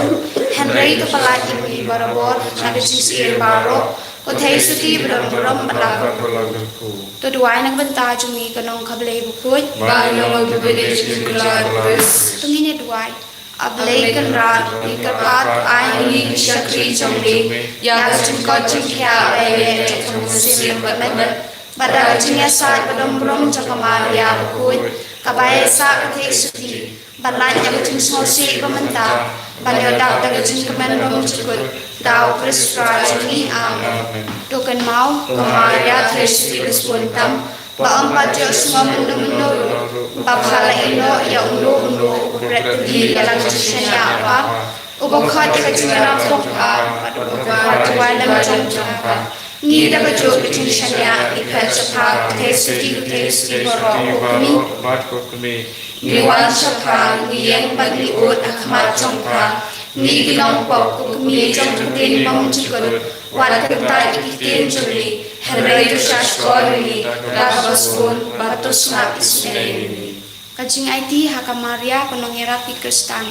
hynrei to pyllait ïa ngi barabor na ka jingsyier baroh. Ko Theisotti ba don burom bad la kyrkhu. To duwai na ka bynta jong ngi ko Nongkha Blei bakhuid. Ba ngin long kiba ïeit jingkyrkhu ïa U Khrist. To ngin ïa duwai. A Blei Kynrad, ngi kyrpad to ai ha ngi ki shakri jong me ïa ka jingkoit jingkhiah ba ïeit jong ka Mynsiem Bakhuid, bad da ka jingïasaid ba don burom jong ka Maria bakhuid, kaba ïaisah ka Theisotti, ban lait ïa ka jingsngewsih ba mynta, ban ïoh dap da ka jingkmen bymjukut, da U Khrist U Trai jong ngi. Amen. To kynmaw, ko Maria Theisotti ba sbun tam, ba ym pat ïohsngew mynno mynno ruh ba pha la ïehnoh ïa uno uno uba bret kylli ïa la ka jingshaniah jong pha, uba khot ïa ka jingïarap jong pha, bad uba kwah duwai lem jong pha. Ngi da kajuh ka jingshaniah ngi phet sha pha, ko Theisotti, ko Theisotti baroh, ko Kmie. Ngi wan sha pha, ngi ïeng bad ngi ud ha khmat jong pha. Ngi ki nongpop, ko Kmie jong ka ktien bymjukut, wat kyntait ïa ki ktien jong ngi, hynrei to shahshkor ïa ngi da kaba sbun, bad to sngap isynei ïa ngi. Ka jingaiti ha ka Maria ka nongïarap ki Khristan.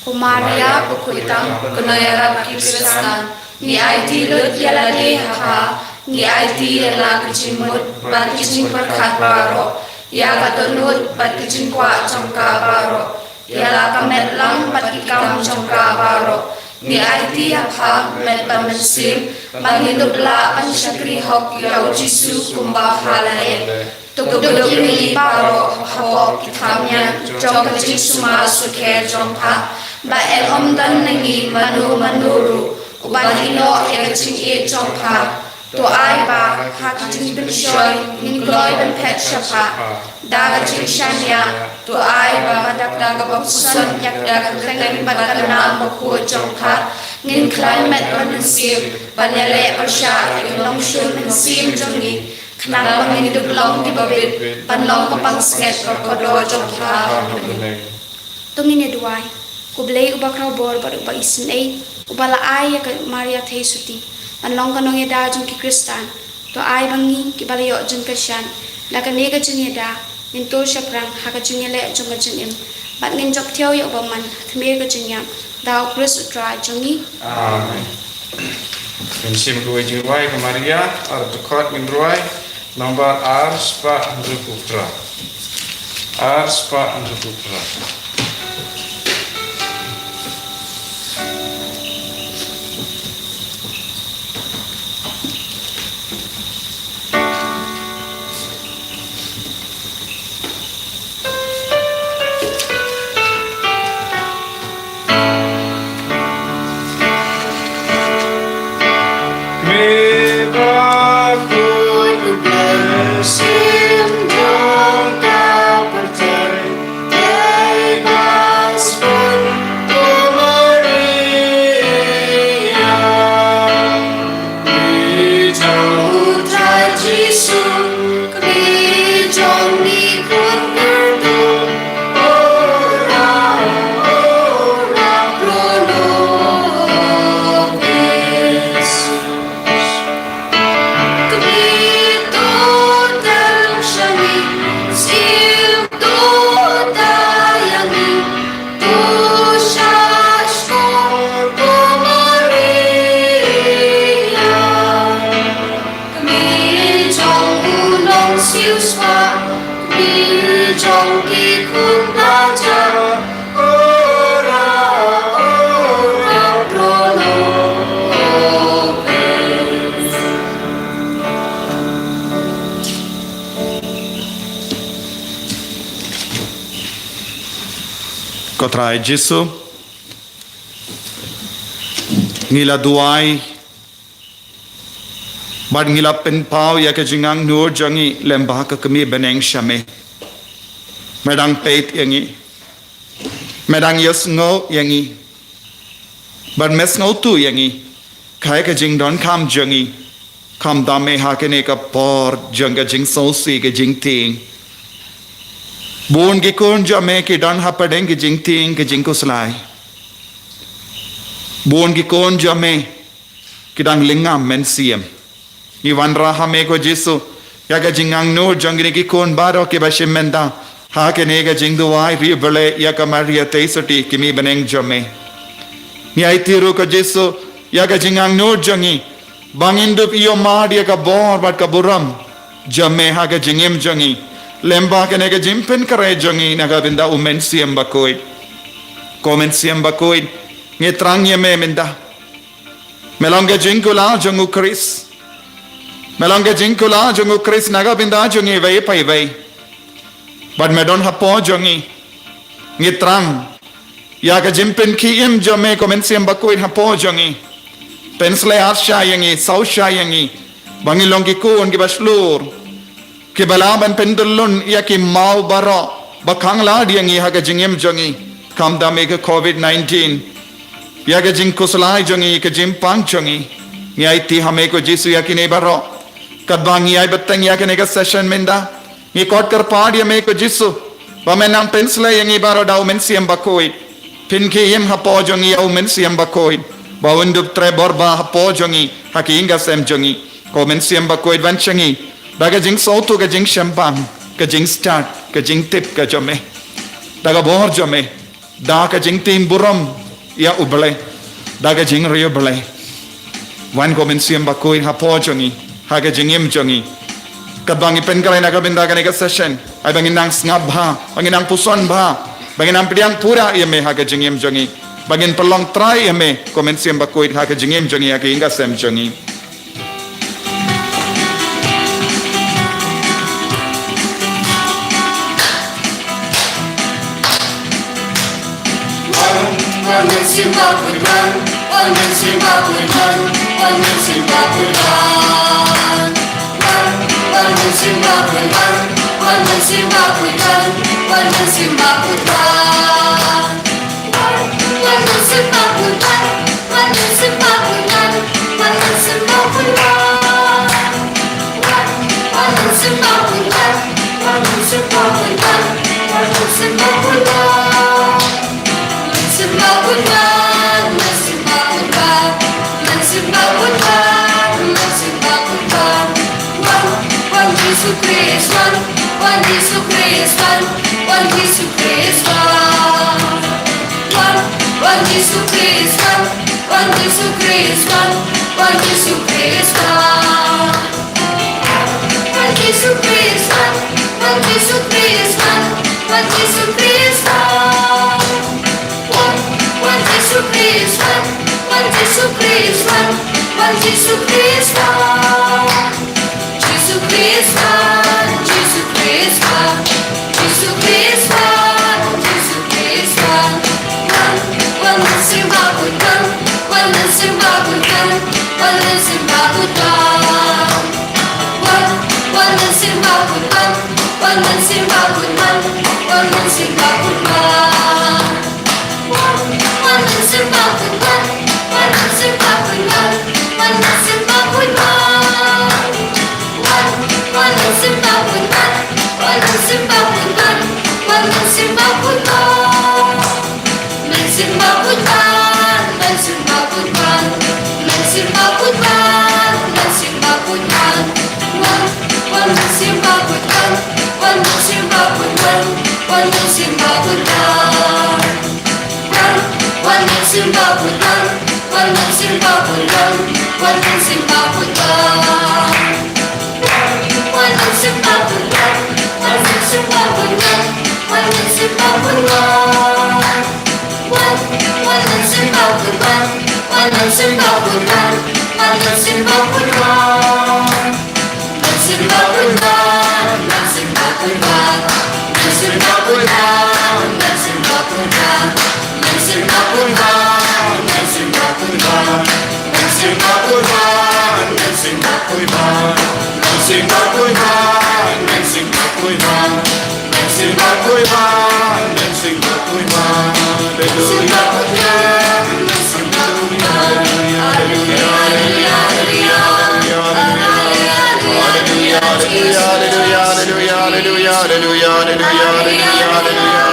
Ko Maria bakhuid tam, ka nongïarap ki Khristan, ngi aiti lut ïa lade ha pha, ngi aiti ïa la ka jingmut bad ka jingpyrkhat baroh, ïa ka dohnud bad ka jingkwah jong ka baroh, ïa la ka met lang bad ki kam jong ka baroh. Ngi aiti ha pha, met bad mynsiem, ba ngin dup lah ban shakri hok ïa u Jisu kumba ha la leh. To kdup ïa ngi baroh hapoh ki thapniang jong ka jingsumar sukher jong pha, ba yn ym don na ngi mano mano ruh uban ïehnoh ïa ka jingïeit jong pha. To ai ba ha ka jingpynshoi ngin kloi ban phet sha pha da ka jingshaniah. To ai ba da ka, da kaba puson ïa ka kyrteng bad ka nam bakhuid jong pha, ngin khlaiñ met bad mynsiem ban ïaleh pyrshah ïa u nongshun mynsiem jong ngi, khnang ba ngin dup long kiba bit ban long ka pansngiat kaba kordor jong pha. To ngin ïa duwai. Ko Blei uba khraw bor bad uba isynei, uba la ai ïa ka Maria Theisotti ban long ka nongïada jong ki Khristan, to ai ba ngi kiba la ïoh jingkyrshan da kane ka jingïada, ngin tur shaphrang ha ka jingïaleh jong ka jingim bad ngin jop thiaw ïa u bymman ha khmih ka jingïap, da U Khrist U Trai jong ngi. Amen. Ngin shim kawei jingrwai ka Maria, ar dkhot ngin rwai, nombar ar spah hynriewphew phra. Ar spah hynriewphew phra. Kmie jong u nongsiewspah, kmie jong ki khun bajam. Ora, ora pro nobis. Ko Trai Jisu, ngi la duwai bad ngi la pynpaw ïa ka jingangnud jong ngi lem bad ka kmie bneng sha me. Me dang peit ïa ngi, me dang ïohsngew ïa ngi bad me sngewthuh ïa ngi. Kaei ka jingdonkam jong ngi, khamtam me ha kane ka por jong ka jingsngewsih ka jingtieng. Bun ki khun jong me ki don hapdeng ka jingtieng ka jingkhuslai. Bun ki khun jong me ki dang lyngngam mynsiem. Ngi wanrah ha me ko Jisu ïa ka jingangnud jong kine ki khun baroh kiba shim bynta ha kane ka jingduwai riewblei ïa ka Maria Theisotti kmie bneng jong me. Ngi aiti ruh ko Jisu ïa ka jingangnud jong ngi ba ngin dup ïohmad ïa ka bor bad ka burom jong me ha ka jingim jong ngi lem bad kane ka jingpynkhreh jong ngi na ka bynta u Mynsiem Bakhuid. Ko Mynsiem Bakhuid, ngi thrang ïa me mynta. Me long ka jingkular jong u Khrist. Me long ka jingkular jong u Khrist na ka bynta jong ngi iwei pa iwei. Bad me don hapoh jong ngi. Ngi thrang ïa ka jingpynkhie im jong me ko Mynsiem Bakhuid hapoh jong ngi. Pynshlur shai ïa ngi, saw shai ïa ngi ba ngin long ki khun kiba shlur, kiba lah ban pyntyllun ïa ki maw baroh ba khang lad ïa ngi ha ka jingim jong ngi, khamtam ïa ka covid nineteen, ïa ka jingkhuslai jong ngi, ka jingpang jong ngi. Ngi aiti ha me ko Jisu ïa kine baroh. Katba ngi ai bteng ïa kane ka session mynta, ngi khot kyrpad ïa me ko Jisu ba men nang pynshlur ïa ngi baroh da u Mynsiem Bakhuid. Pynkhie im hapoh jong ngi ïa u Mynsiem Bakhuid ba un dup trei bor bha hapoh jong ngi ha ki ïing ka sem jong ngi. Ko Mynsiem Bakhuid, wan sha ngi da ka jingsngewthuh, ka jingshemphang, ka jingstad, ka jingtip ka jong me. Da ka bor jong me, da ka jingtieng burom ïa u Blei, da ka jingriewblei. Wan ko Mynsiem Bakhuid hapoh jong ngi ha ka jingim jong ngi. Katba ngi pynkhreh na ka bynta kane ka session, ai ba ngin nang sngap bha, ba ngin nang puson bha, ba ngin nang pdiang pura ïa me ha ka jingim jong ngi, ba ngin pynlong trai ïa me ko Mynsiem Bakhuid ha ka jingim jong ngi, ha ka ïing ka sem jong ngi. Hallelujah, hallelujah, hallelujah, hallelujah.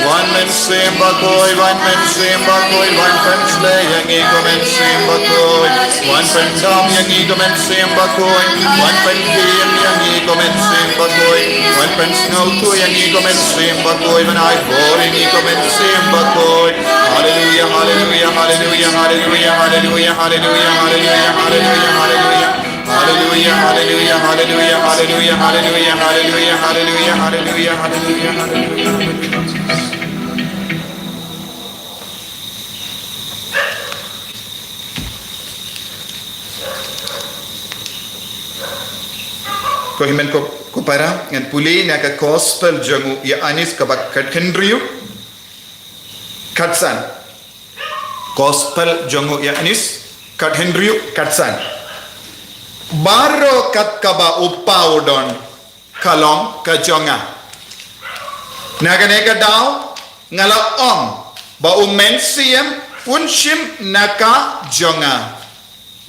Wan Mynsiem Bakhuid, Wan Mynsiem Bakhuid, wan pynshlei ïa ngi ko Mynsiem Bakhuid. Wan pyndam ïa ngi ko Mynsiem Bakhuid. Wan pynkhie ïa ngi ko Mynsiem Bakhuid. Wan pynsngewthuh ïa ngi ko Mynsiem Bakhuid. Wan ai bor ïa ngi ko Mynsiem Bakhuid. Hallelujah, hallelujah, hallelujah, hallelujah, hallelujah, hallelujah, hallelujah, hallelujah, hallelujah. Hallelujah, hallelujah, hallelujah, hallelujah, hallelujah, hallelujah, hallelujah, hallelujah, hallelujah, hallelujah. Ko hynmen ko, ko para, ngan pule na ka Gospel jong u Ïoannis ka bynta khathynriew. Khatsan. Gospel jong u Ïoannis, khathynriew, khatsan. Baroh kat kaba u Kpa u don, ka long ka jong nga. Na kane ka daw, nga la ong, ba u Mynsiem, un shim na ka jong nga.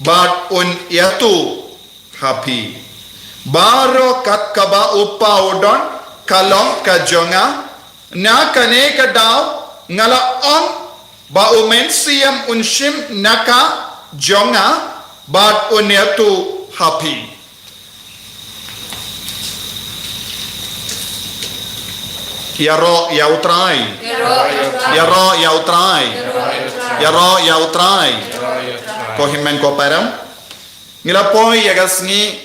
Bad un ïathuh, ha phi. Baroh kat kaba u Kpa u don, ka long ka jong nga, na kane ka daw, nga la ong, ba u Mynsiem un shim na ka jong nga, bad un ïathuh ha phi. Ïaroh ïa u Trai. Ïaroh ïa u Trai. Ïaroh ïa u Trai. Ko hynmen ko para. Ngi la poi ïa ka sngi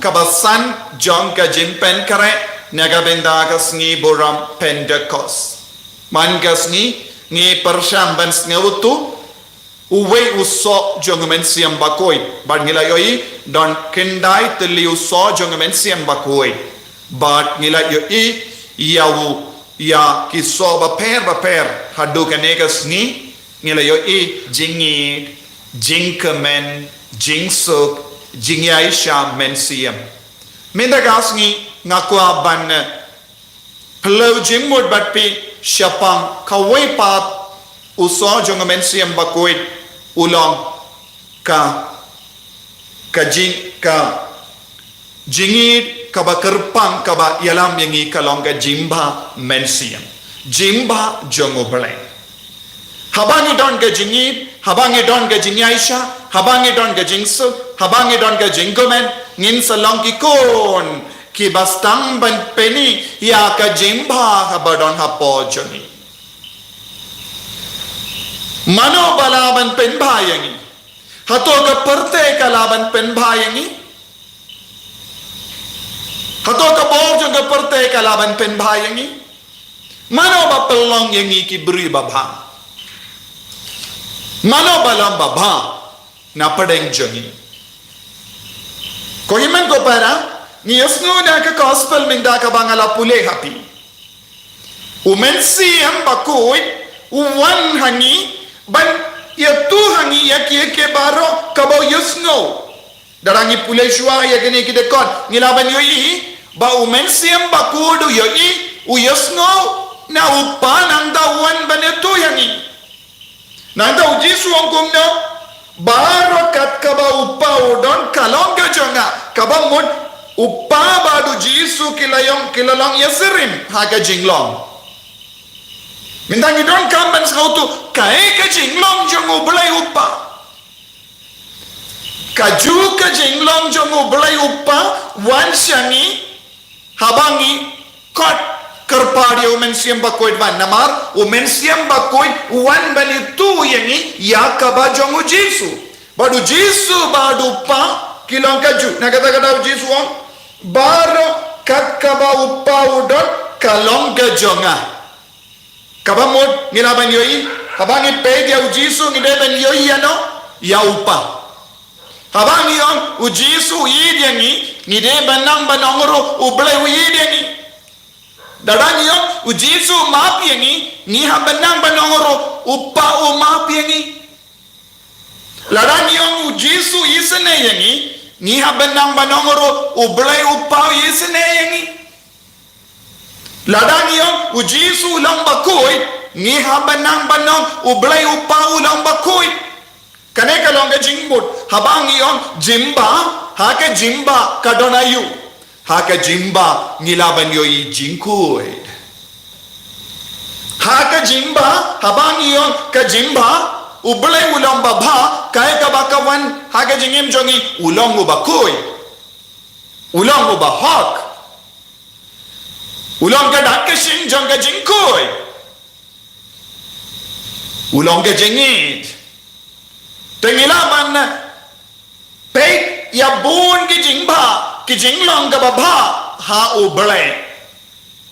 kaba san jong ka jingpynkhreh, na ka bynta ka sngi burom Pentekost. Man ka sngi ngi pyrshang ban sngewthuh uwei u soh jong u Mynsiem Bakhuid. Bad ngi la ïohi don khyndai tylli u soh jong u Mynsiem Bakhuid. Bad ngi la ïohi ïa u ïa ki soh bapher bapher haduh kane ka sngi, ngi la ïohi jingïeit, jingkmen, jingsuk, jingïaishah mynsiem. Mynta ka sngi nga kwah ban, eh, pynlong jingmut bad phi shaphang kawei pat u soh jong u Mynsiem Bakhuid, u long ka, ka jing, ka jingïeit kaba kyrpang kaba ïalam ïa ngi ka long ka jingbha mynsiem, jingbha jong U Blei. Haba ngi don ka jingïeit, haba ngi don ka jingïaishah, haba ngi don ka jingsuk, haba ngi don ka jingkmen, ngin sa long ki khun kiba sdang ban pyni ïa ka jingbha haba don hapoh jong ngi. Mano ba lah ban pynbha ïa ngi? Hato ka pyrthei ka lah ban pynbha ïa ngi? Hato ka bor jong ka pyrthei ka lah ban pynbha ïa ngi? Mano ba pynlong ïa ngi ki briew babha? Mano ba long babha na pdeng jong ngi? Ko hynmen ko para, ngi ïohsngew na ka gospel mynta kaba nga la pule ha phi. U Mynsiem Bakhuid u wan ha ngi ban ïathuh ha ngi ïa kiei kiei baroh kaba u ïohsngew. Lada ngi pule shuwa ïa kine ki dkhot, ngi lah ban ïohi ba u Mynsiem Bakhuid u ïohi, u ïohsngew na u Kpa nangta u wan ban ïathuh ïa ngi. Nangta u Jisu u ong kumno? Baroh kat kaba u Kpa u don ka long ka jong nga. Kaba mut u Kpa bad u Jisu ki la ïong, ki la long ïasyriem ha ka jinglong. Mynta ngi donkam ban sngewthuh kaei ka jinglong jong U Blei u Kpa. Kajuh ka jinglong jong U Blei u Kpa wan sha ngi haba ngi khot kyrpad ïa u Mynsiem Bakhuid ban, namar u Mynsiem Bakhuid u wan ban ïathuh ïa ngi ïa kaba jong u Jisu. Bad u Jisu bad u Kpa ki long kajuh. Na kata ka daw u Jisu u ong, baroh kat kaba u Kpa u don ka long ka jong nga. Kaba mut ngi lah ban ïohi, haba ngi peit ïa u Jisu ngi dei ban ïohi ïano? Ïa u Kpa. Haba ngi ong u Jisu u ïeit ïa ngi, ngi dei ban nang ban ong ruh U Blei u ïeit ïa ngi. Lada ngi ong u Jisu u map ïa ngi, ngi hap ban nang ban ong ruh u Kpa u map ïa ngi. Lada ngi ong u Jisu u isynei ïa ngi, ngi hap ban nang ban ong ruh U Blei u Kpa u isynei ïa ngi. Lada ngi ong u Jisu u long bakhuid, ngi hap ban nang ban ong U Blei u Kpa u long bakhuid. Kane ka long ka jingmut, haba ngi ong jingbha, ha ka jingbha ka don aïu? Ha ka jingbha ngi lah ban ïohi jingkhuid. Ha ka jingbha, haba ngi ong ka jingbha, U Blei u long babha, kaei kaba ka wan ha ka jingim jong ngi? U long uba khuid. U long uba hok. U long ka dak ka shin jong ka jingkhuid. U long ka jingïeit. Te ngi lah ban peit ïa bun ki jingbha, ki jinglong kaba bha ha U Blei.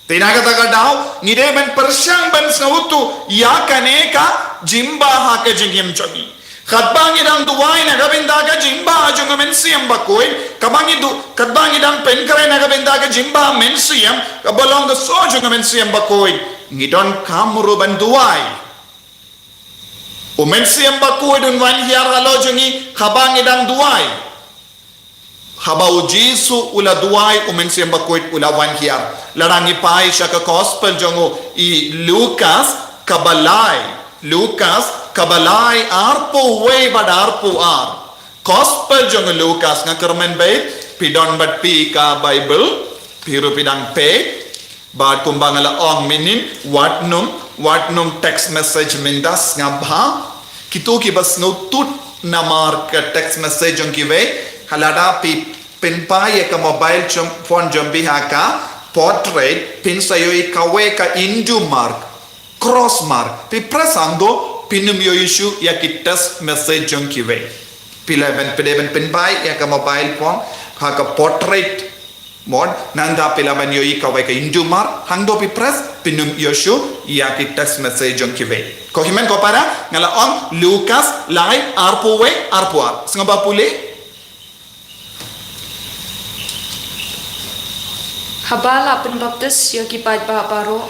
Te na kata ka daw ngi dei ban pyrshang ban sngewthuh ïa kane ka jingbha ha ka jingim jong ngi. Katba ngi dang duwai na ka bynta ka jingbha jong u Mynsiem Bakhuid, kaba ngi du, katba ngi dang pynkhreh na ka bynta ka jingbha mynsiem kaba long ka soh jong u Mynsiem Bakhuid, ngi donkam ruh ban duwai. U Mynsiem Bakhuid un wan hiar halor jong ngi haba ngi dang duwai. Haba u Jisu u la duwai, u Mynsiem Bakhuid u la wan hiar. Lada ngi peit sha ka gospel jong u i Lukas kaba lai. Lukas kaba lai arphew wei bad arphew ar. Gospel jong u Lukas, nga kyrmen beit phi don bad phi ka Bible, phi ruh phi dang peit. Bad kumba nga la ong mynnin, wat nym, wat nym text message mynta, sngap bha. Kito kiba sngewthuh namar ka text message jong kiwei, lada phi pynpait ïa ka mobile jong, phone jong phi ha ka portrait, phin sa ïohi kawei ka Hindu mark, cross mark. Phi press hangto, phin nym ïohi shuh ïa ki text message jong kiwei. Phi lah ban, phi dei ban pynpait ïa ka mobile phone ha ka portrait mode, nangta phi lah ban ïohi kawei ka Hindu mark, hangto phi press, phin nym ïohi shuh ïa ki text message jong kiwei. Ko hynmen ko para, nga la ong Lukas lai arphew wei arphew ar. Sngewbha pule. Haba la pynbaptis ïa ki paidbah baroh,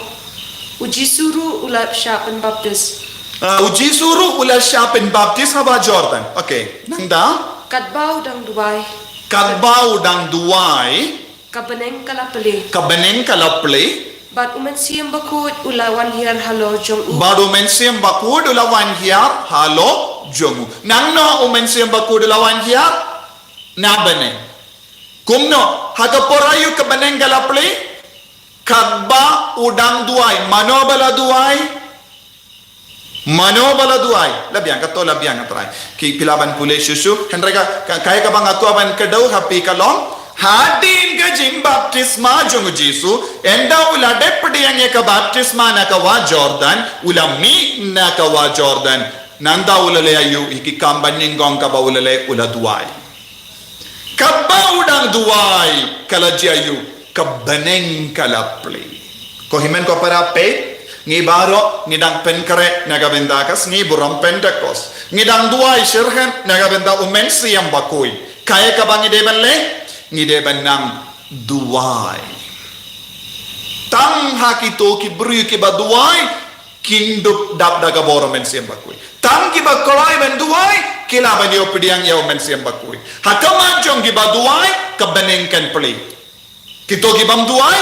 U Jisu ruh u la shah pynbaptis. Ah, u Jisu ruh u la shah pynbaptis ha Bah Jordan. Okay, nangta. Katba u dang duwai. Katba u dang duwai. Ka bneng ka la plie. Ka bneng ka la plie. Bad u Mynsiem Bakhuid u la wan hiar halor jong u. Bad u Mynsiem Bakhuid u la wan hiar halor jong u. Nangno u Mynsiem Bakhuid u la wan hiar? Na bneng. Kumno, ha ka por aïu ka bneng ka la plie? Katba u dang duwai, mano ba la duwai? Mano ba la duwai? La biang, kato la biang, nga trai. Ki phi lah ban pule shuh shuh, hynrei ka, ka, kaei kaba nga kwah ban kdew ha phi ka long. Hadien ka jingbaptisma jong u Jisu, ynda u la dep pdiang ïa ka baptisma na ka wah Jordan, u la mih na ka wah Jordan. Nangta u la leh aïu, ïa ki kam banyngkong kaba u la leh, u la duwai. Katba u dang duwai, ka la jia aïu, ka bneng ka la plie. Ko hynmen ko para, peit, ngi baroh ngi dang pynkhreh na ka bynta ka sngi burom Pentekost. Ngi dang duwai shitrhem na ka bynta u Mynsiem Bakhuid. Kaei kaba ngi dei ban leh? Ngi dei ban nang duwai. Tang ha kito ki briew kiba duwai, kin dup dap da ka bor u Mynsiem Bakhuid. Tang kiba kloi ban duwai, ki lah ban ïoh pdiang ïa u Mynsiem Bakhuid. Ha khmat jong kiba duwai, ka bneng kan plie. Kito ki bym duwai,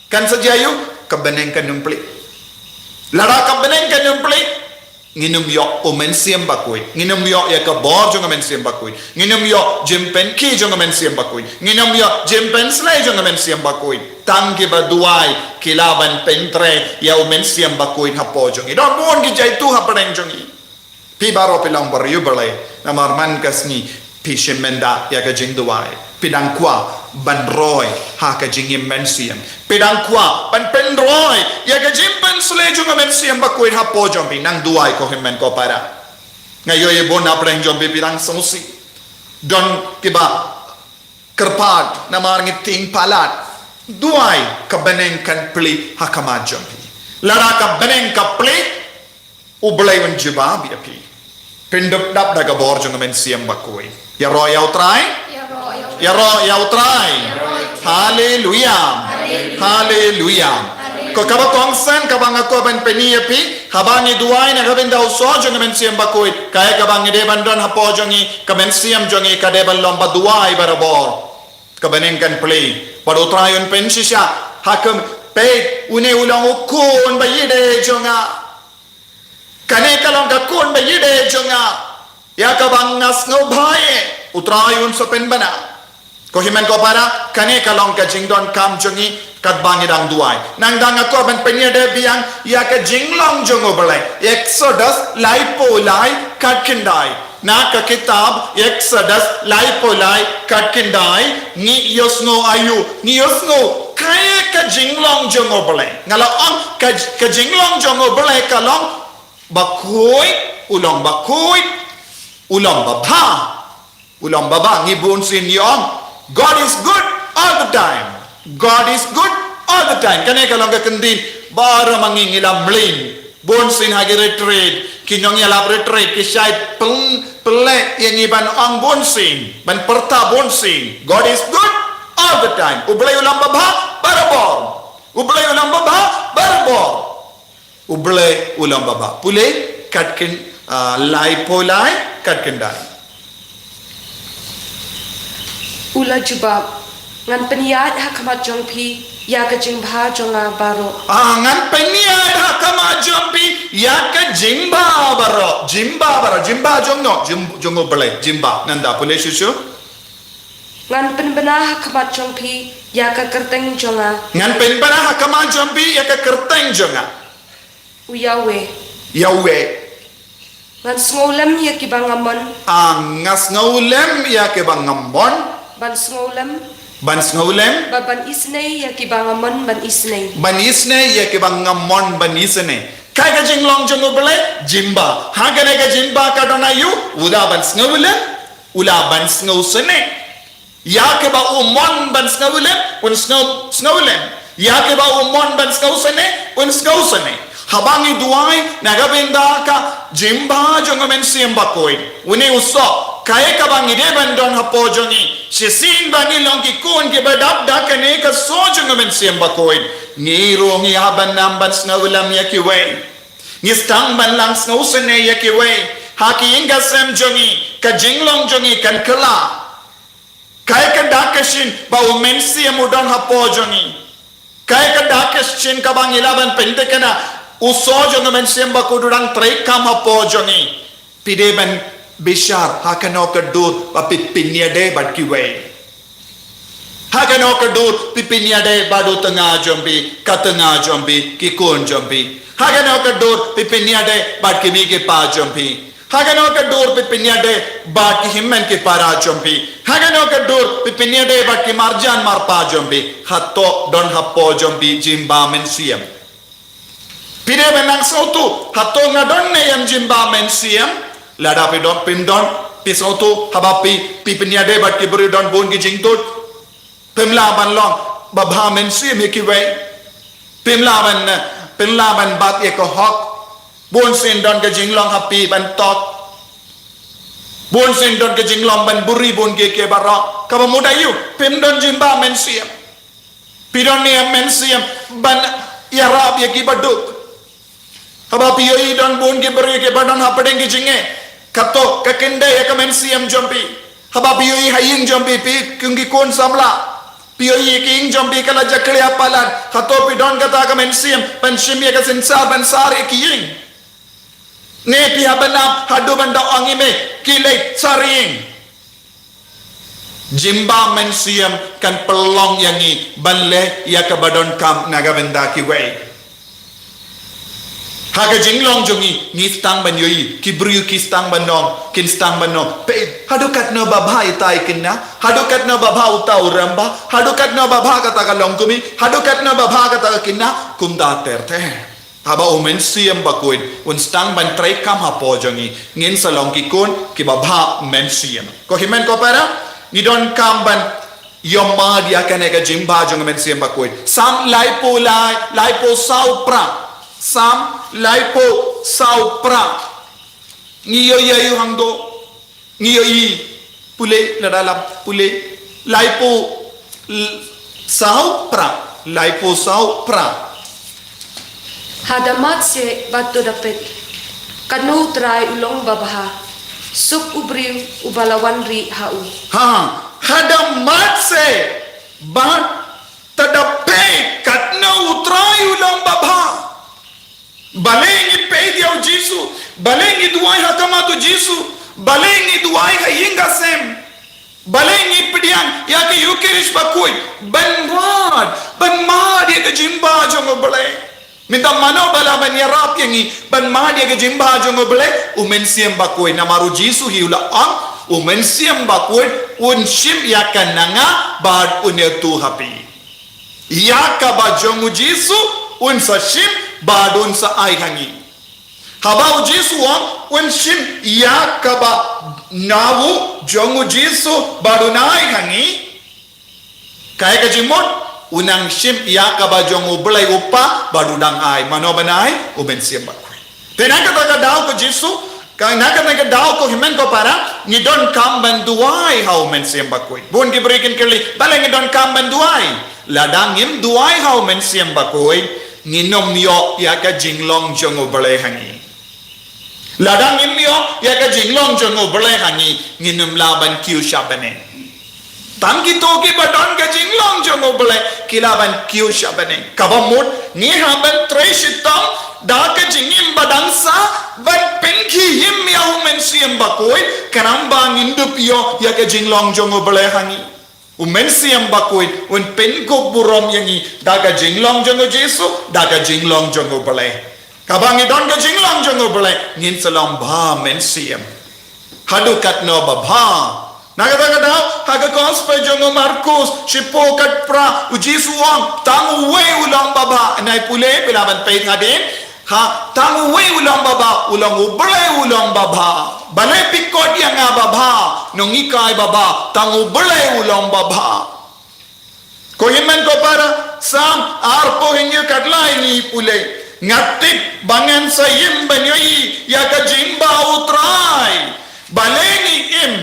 kan sa jia aïu, ka bneng kan ym plie. Lada ka bneng kan ym plie, ngin ym ïoh u Mynsiem Bakhuid. Ngin ym ïoh ïa ka bor jong u Mynsiem Bakhuid. Ngin ym ïoh jingpynkhie jong u Mynsiem Bakhuid. Ngin ym ïoh jingpynshlei jong u Mynsiem Bakhuid. Tang kiba duwai, ki lah ban pyntrei ïa u Mynsiem Bakhuid hapoh jong ngi. Don bun ki jaitbynriew hapdeng jong ngi. Phi baroh phi long briew Blei, namar man ka sngi phi shim bynta ïa ka jingduwai. Phi dang kwah ban roi ha ka jingim mynsiem. Phi dang kwah ban pynroi ïa ka jingpynshlei jong u Mynsiem Bakhuid hapoh jong phi, nang duwai ko hynmen ko para. Nga ïohi bun hapdeng jong phi phi dang sngewsih. Don kiba kyrpad namar ngi tieng palat. Duwai ka bneng kan plie ha khmat jong phi. Lada ka bneng ka plie, u Blei un jubab ïa phi. Phin dup dap da ka bor jong u Mynsiem Bakhuid. Ïaroh ïa u Trai. Ïaroh ïa u Trai. Haleluia. Haleluia. Ko kaba kongsan kaba nga kwah ban pyni ïa phi, haba ngi duwai na ka bynta u soh jong u Mynsiem Bakhuid, kaei kaba ngi dei ban don hapoh jong ngi, ka mynsiem jong ngi ka dei ban long ba duwai barabor. Ka bneng kan plie. Bad u Trai un pynshisha ha ka, peit, une u long u khun ba ïeit jong nga. Kane ka long ka khun ba ïeit jong nga. Ïa kaba nga sngewbha ïa u Trai un sa pynbna. Ko hynmen ko para, kane ka long ka jingdonkam jong ngi katba ngi dang duwai. Nangta nga kwah ban pynïadei biang ïa ka jinglong jong u Blei. Exodus laiphew lai khatkhyndai. Na ka kitab Exodus laiphew lai khatkhyndai, ngi ïohsngew aïu, ngi ïohsngew kaei ka jinglong jong u Blei. Nga la ong ka, ka jinglong jong u Blei ka long bakhuid, u long bakhuid, u long babha. U long babha, ngi bunsien ngi ong, God is good all the time. God is good all the time. Kane ka long ka kyntien baroh ma ngi ngi la mlien. Bunsien ha ki retreat, ki nongïalap retreat, ki shait pyn, pynleh ïa ngi ban ong bunsien, ban pyrta bunsien. God is good all the time. U Blei u long babha barabor. U Blei u long babha barabor. U Blei u long babha. Pule, khatkhyn, ah, laiphew lai khatkhyndai. U la jubab, ngan pynïaid ha khmat jong phi ïa ka jingbha jong nga baroh. Ah, ngan pynïaid ha khmat jong phi ïa ka jingbha baroh. Jingbha baroh. Jingbha jong no, jing, jong u Blei. Jingbha. Nangta pule shuh shuh. Ngan pynbna ha khmat jong phi ïa ka kyrteng jong nga. Ngan pynbna ha khmat jong phi ïa ka kyrteng jong nga. U Yahweh. Yahweh. Ngan sngewlem ïa kiba nga mon. Ah, nga sngewlem ïa kiba nga mon. Ban sngewlem. Ban sngewlem. Bad ban isynei ïa kiba nga mon ban isynei. Ban isynei ïa kiba nga mon ban isynei. Kaei ka jinglong jong u Blei, jingbha. Ha kane ka jingbha ka don aïu, u la ban sngewlem, u la ban sngewsynei. Ïa kiba u mon ban sngewlem, un sngew, sngewlem. Ïa kiba u mon ban sngewsynei, un sngewsynei. Haba ngi duwai na ka bynta ka jingbha jong u Mynsiem Bakhuid, une u soh, kaei kaba ngi dei ban don hapoh jong ngi? Shisien ba ngi long ki khun kiba dap da kane ka soh jong u Mynsiem Bakhuid, ngi ruh ngi hap ban nang ban sngewlem ïa kiwei. Ngi sdang ban lang sngewsynei ïa kiwei ha ki ïing ki sem jong ngi, ka jinglong jong ngi kan kylla. Kaei ka dak ka shin ba u Mynsiem u don hapoh jong ngi? Kaei ka dak ka shin kaba ngi lah ban pynthikna u soh jong u Mynsiem Bakhuid u dang treikam hapoh jong ngi? Phi dei ban bishar ha kano ka dur ba phi pynïadei bad kiwei. Ha kano ka dur phi pynïadei bad u tnga jong phi, ka tnga jong phi, ki khun jong phi? Ha kano ka dur phi pynïadei bad ki mei ki pa jong phi? Ha kano ka dur phi pynïadei bad ki hynmen ki para jong phi? Ha kano ka dur phi pynïadei bad ki marjan marpa jong phi? Hato don hapoh jong phi jingbha mynsiem? Phi dei ban nang sngewthuh, hato nga don ne em jingbha mynsiem? Lada phi don, phim don, phi sngewthuh, haba phi, phi pynïadei bad ki briew don bun ki jingtut, phim lah ban long babha mynsiem ïa kiwei. Phim lah ban, phim lah ban bat ïa ka hok. Bun sien don ka jinglong ha phi ban tok. Bun sien don ka jinglong ban buri bun kiei kiei baroh. Kaba mut aïu? Phim don jingbha mynsiem. Phi don ne em mynsiem ban ïarap ïa ki baduk? Haba phi ïohi don bun ki briew kiba don hapdeng ki jingeh, kato ka kyndit ïa ka mynsiem jong phi. Haba phi ïohi ha ïing jong phi, phi kum ki khun samla, phi ïohi ïa ki ïing jong phi ka la jakhlia palat, hato phi don kata ka mynsiem ban shim ïa ka synshar, ban sar ïa ki ïing? Ne phi hap ban ap haduh ban da ong ïa me, khie leit sar ïing. Jingbha mynsiem kan pynlong ïa ngi ban leh ïa kaba donkam na ka bynta kiwei. Ha ka jinglong jong ngi, ngi sdang ban ïohi, ki briew ki sdang ban ong, kin sdang ban ong, peit, haduh katno babha ita i khynnah, haduh katno babha uta u rangbah, haduh katno babha kata ka longkmie, haduh katno babha kata ka khynnah, kumta ter ter. Haba u Mynsiem Bakhuid un sdang ban treikam hapoh jong ngi, ngin sa long ki khun kiba bha mynsiem. Ko hynmen ko para, ngi donkam ban ïohmad ïa kane ka jingbha jong u Mynsiem Bakhuid. Salm laiphew lai, laiphew saw phra. Salm laiphew saw phra. Ngi ïohi ïa u hangto. Ngi ïohi, pule, lada lap, pule, laiphew l-, saw phra, laiphew saw phra. Ha da mad seh bad to da peit, katno U Trai u long babha, suk u briew uba la wan rieh ha u. Ha, ha da mad seh bad to da peit, katno U Trai u long babha. Balei ngi peit ïa u Jisu, balei ngi duwai ha khmat u Jisu, balei ngi duwai ha ïing ha sem, balei ngi pdiang ïa ka Ïukharist bakhuid, ban mad, ban mad ïa ka jingbha jong U Blei. Mynta mano ba lah ban ïarap ïa ngi ban mad ïa ka jingbha jong U Blei? U Mynsiem Bakhuid. Namar u Jisu hi u la ong, u Mynsiem Bakhuid un shim ïa ka na nga bad un ïathuh ha phi. Ïa kaba jong u Jisu un sa shim bad un sa ai ha ngi. Haba u Jisu u ong un shim ïa kaba naduh jong u Jisu bad un ai ha ngi, kaei ka jingmut? U nang shim ïa kaba jong U Blei U Kpa bad u dang ai. Mano ban ai? U Mynsiem Bakhuid. Te na kata ka daw ko Jisu, ka, na kata ka daw ko hynmen ko para, ngi donkam ban duwai ha u Mynsiem Bakhuid. Bun ki briew kin kylli, balei ngi donkam ban duwai? Lada ngim duwai ha u Mynsiem Bakhuid, ngin ym ïoh ïa ka jinglong jong U Blei ha ngi. Lada ngim ïoh ïa ka jinglong jong U Blei ha ngi, ngin ym lah ban kiew sha bneng. Tang kito kiba don ka jinglong jong U Blei ki lah ban kiew sha bneng. Kaba mut ngi hap ban trei shitom da ka jingim ba dang sah ban pynkhie im ïa u Mynsiem Bakhuid, khnang ba ngin dup ïoh ïa ka jinglong jong U Blei ha ngi. U Mynsiem Bakhuid un pynkup burom ïa ngi da ka jinglong jong u Jisu, da ka jinglong jong U Blei. Kaba ngi don ka jinglong jong U Blei, ngin sa long bha mynsiem. Haduh katno ba bha. Na kata ka daw, ha ka gospel jong u Markus, shiphew khatphra, u Jisu u ong, tang uwei u long babha. Nai pule, phi lah ban peit hadien. Ha, tang uwei u long babha, u long U Blei u long babha. Balei phi khot ïa nga babha, nonghikai babha, tang U Blei u long babha. Ko hynmen ko para, Salm arphew hynñiew khatlai ngi pule. Nga tip ba ngan sa im ban ïohi ïa ka jingbha U Trai. Balei ngi im,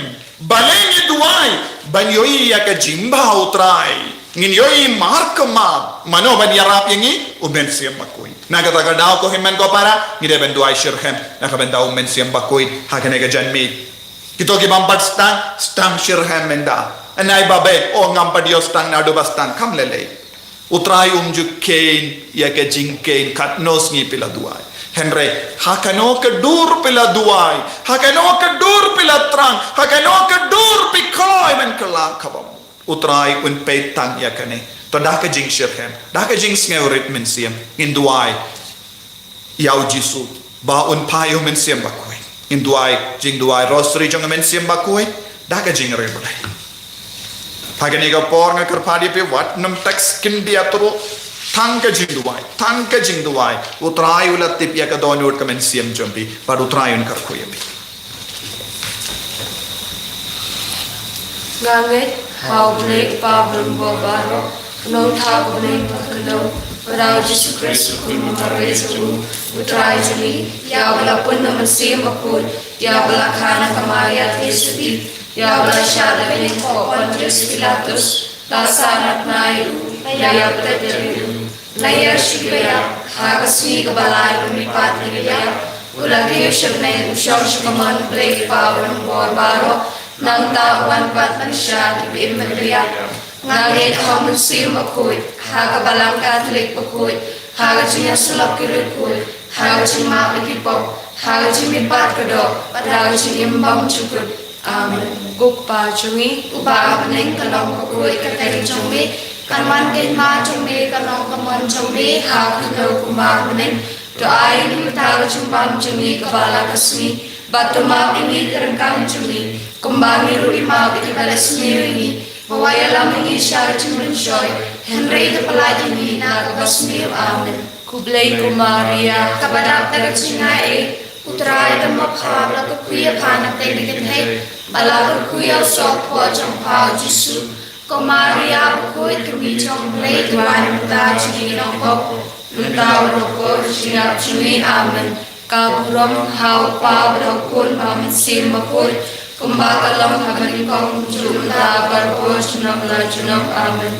balei ngi duwai, ban ïohi ïa ka jingbha U Trai. Ngin ïohi markhmat, mano ban ïarap ïa ngi? U Mynsiem Bakhuid. Na kata ka daw ko hynmen ko para, ngi dei ban duwai shitrhem na ka bynta U Mynsiem Bakhuid ha kane ka janmiet. Kito ki bym pat sdang, sdang shitrhem mynta. Nai ba beh, o ngam pat ïoh sdang, naduh ba sdang, kam lei lei. U Trai um ju kheiñ ïa ka jingkheiñ katno sngi phi la duwai. Hynrei ha kano ka dur phi la duwai, ha kano ka dur phi la thrang, ha kano ka dur phi kloi ban kylla ka bam, U Trai un peit tang ïa kane. To da ka jingshitrhem, da ka jingsngewrit mynsiem, ngin duwai ïa U Jisu ba un phah ïa U Mynsiem Bakhuid. Ngin duwai jingduwai Rosary jong U Mynsiem Bakhuid da ka jingriewblei. Ha kane ka por nga kyrpad ïa phi, wat nym text khyndiat ruh, tang ka jingduwai, tang ka jingduwai. U Trai u la tip ïa ka dohnud ka mynsiem jong phi, bad U Trai un kyrkhu ïa phi. Nga ngeit ha U Blei U Kpa Barim Bor Baroh, U Nongthaw Kynrad Bakhuid, bad ha U Jisu Khrist U Khun Marwei jong U, U Trai jong ngi, ïa uba la pun na U Mynsiem Bakhuid, ïa uba la kha na ka Maria Theisotti, ïa uba la shah da ka ïing hapoh Pontius Pilatus, la sahnarphna ïa U, la ïapyntip ïa U, la ïaishibun ïa U ha ka sngi kaba lai ban mihpat na ki kjat, U la kiew sha bneng, U shong sha ka mon U Blei U Kpa Barim Bor Baroh, nangta U wan pat ban shah ïa ki ba im bad ba ïap. Nga ngeit ha U Mynsiem Bakhuid, ha ka Balang Katholik bakhuid, ha ka jingïasyllok ki riewkhuid, ha ka jingmap ïa ki pop, ha ka jingmihpat ka doh, bad ha ka jingim bymjukut. Amen. Ko Kpa jong ngi, uba ha bneng, ka long bakhuid ka kyrteng jong Me, kan wan ka hima jong Me, kan long ka mon jong Me ha ka khyndew kumba ha bneng. To ai ïa ngi mynta ka jingbam jong ngi kaba la ka sngi, bad to map ïa ngi ki ryngkang jong ngi, kumba ngi ruh ngi map ïa kiba leh sniew ïa ngi, wat ïalam ïa ngi sha ka jingpynshoi, hynrei to pyllait ïa ngi na kaba sniew. Amen. Khublei ko Maria, kaba dap da ka jingaiei, U Trai u don bad pha, la kyrkhu ïa pha na pdeng ki kynthei, bad la kyrkhu ïa u soh hapoh jong pha U Jisu. Ko Maria bakhuid, ka Mei jong U Blei, to wad na ka bynta jong ngi ki nongpop, mynta bad ha ka por jingïap jong ngi. Amen. Ka burom ha U Kpa bad ha U Khun bad ha U Mynsiem Bakhuid, kumba ka long ha kaba nyngkong, kumjuh mynta bad barabor, junom la junom. Amen.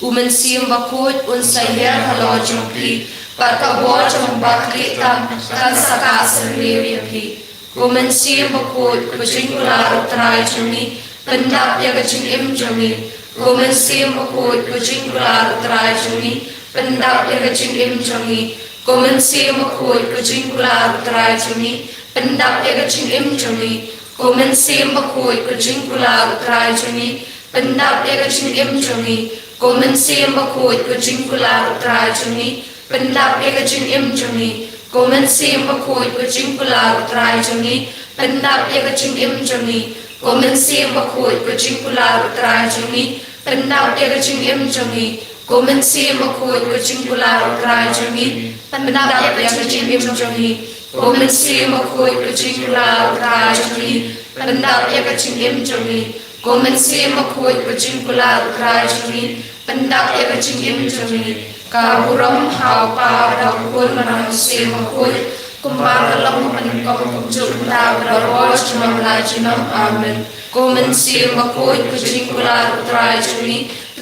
U Mynsiem Bakhuid un sa hiar halor jong phi, bad ka bor jong U Bakhliehtang kan sa kah syrngiew ïa phi. Ko Mynsiem Bakhuid, ko jingkular U Trai jong ngi, pyndap ïa ka jingim jong ngi. Ko Mynsiem Bakhuid, ko jingkular U Trai jong ngi, pyndap ïa ka jingim jong ngi. Ko Mynsiem Bakhuid, ko jingkular U Trai jong ngi, pyndap ïa ka jingim jong ngi. Ko Mynsiem Bakhuid, ko jingkular U Trai jong ngi, pyndap ïa ka jingim jong ngi. Ko Mynsiem Bakhuid, ko jingkular U Trai jong ngi, pyndap ïa ka jingim jong ngi. Ko Mynsiem Bakhuid, ko jingkular U Trai jong ngi, pyndap ïa ka jingim jong ngi. Ko Mynsiem Bakhuid, ko jingkular U Trai jong ngi, pyndap ïa ka jingim jong ngi. Ko Mynsiem Bakhuid, ko jingkular U Trai jong ngi, pyndap ïa ka jingim jong ngi. Ko Mynsiem Bakhuid, ko jingkular U Trai jong ngi, pyndap ïa ka jingim jong ngi. Ko Mynsiem Bakhuid, ko jingkular U Trai jong ngi, pyndap ïa ka jingim jong ngi. Ka burom ha U Kpa bad ha U Khun bad ha U Mynsiem Bakhuid, kumba ka long ha kaba nyngkong, kumjuh mynta bad barabor, junom la junom. Amen. Ko Mynsiem Bakhuid, ko jingkular U Trai jong ngi,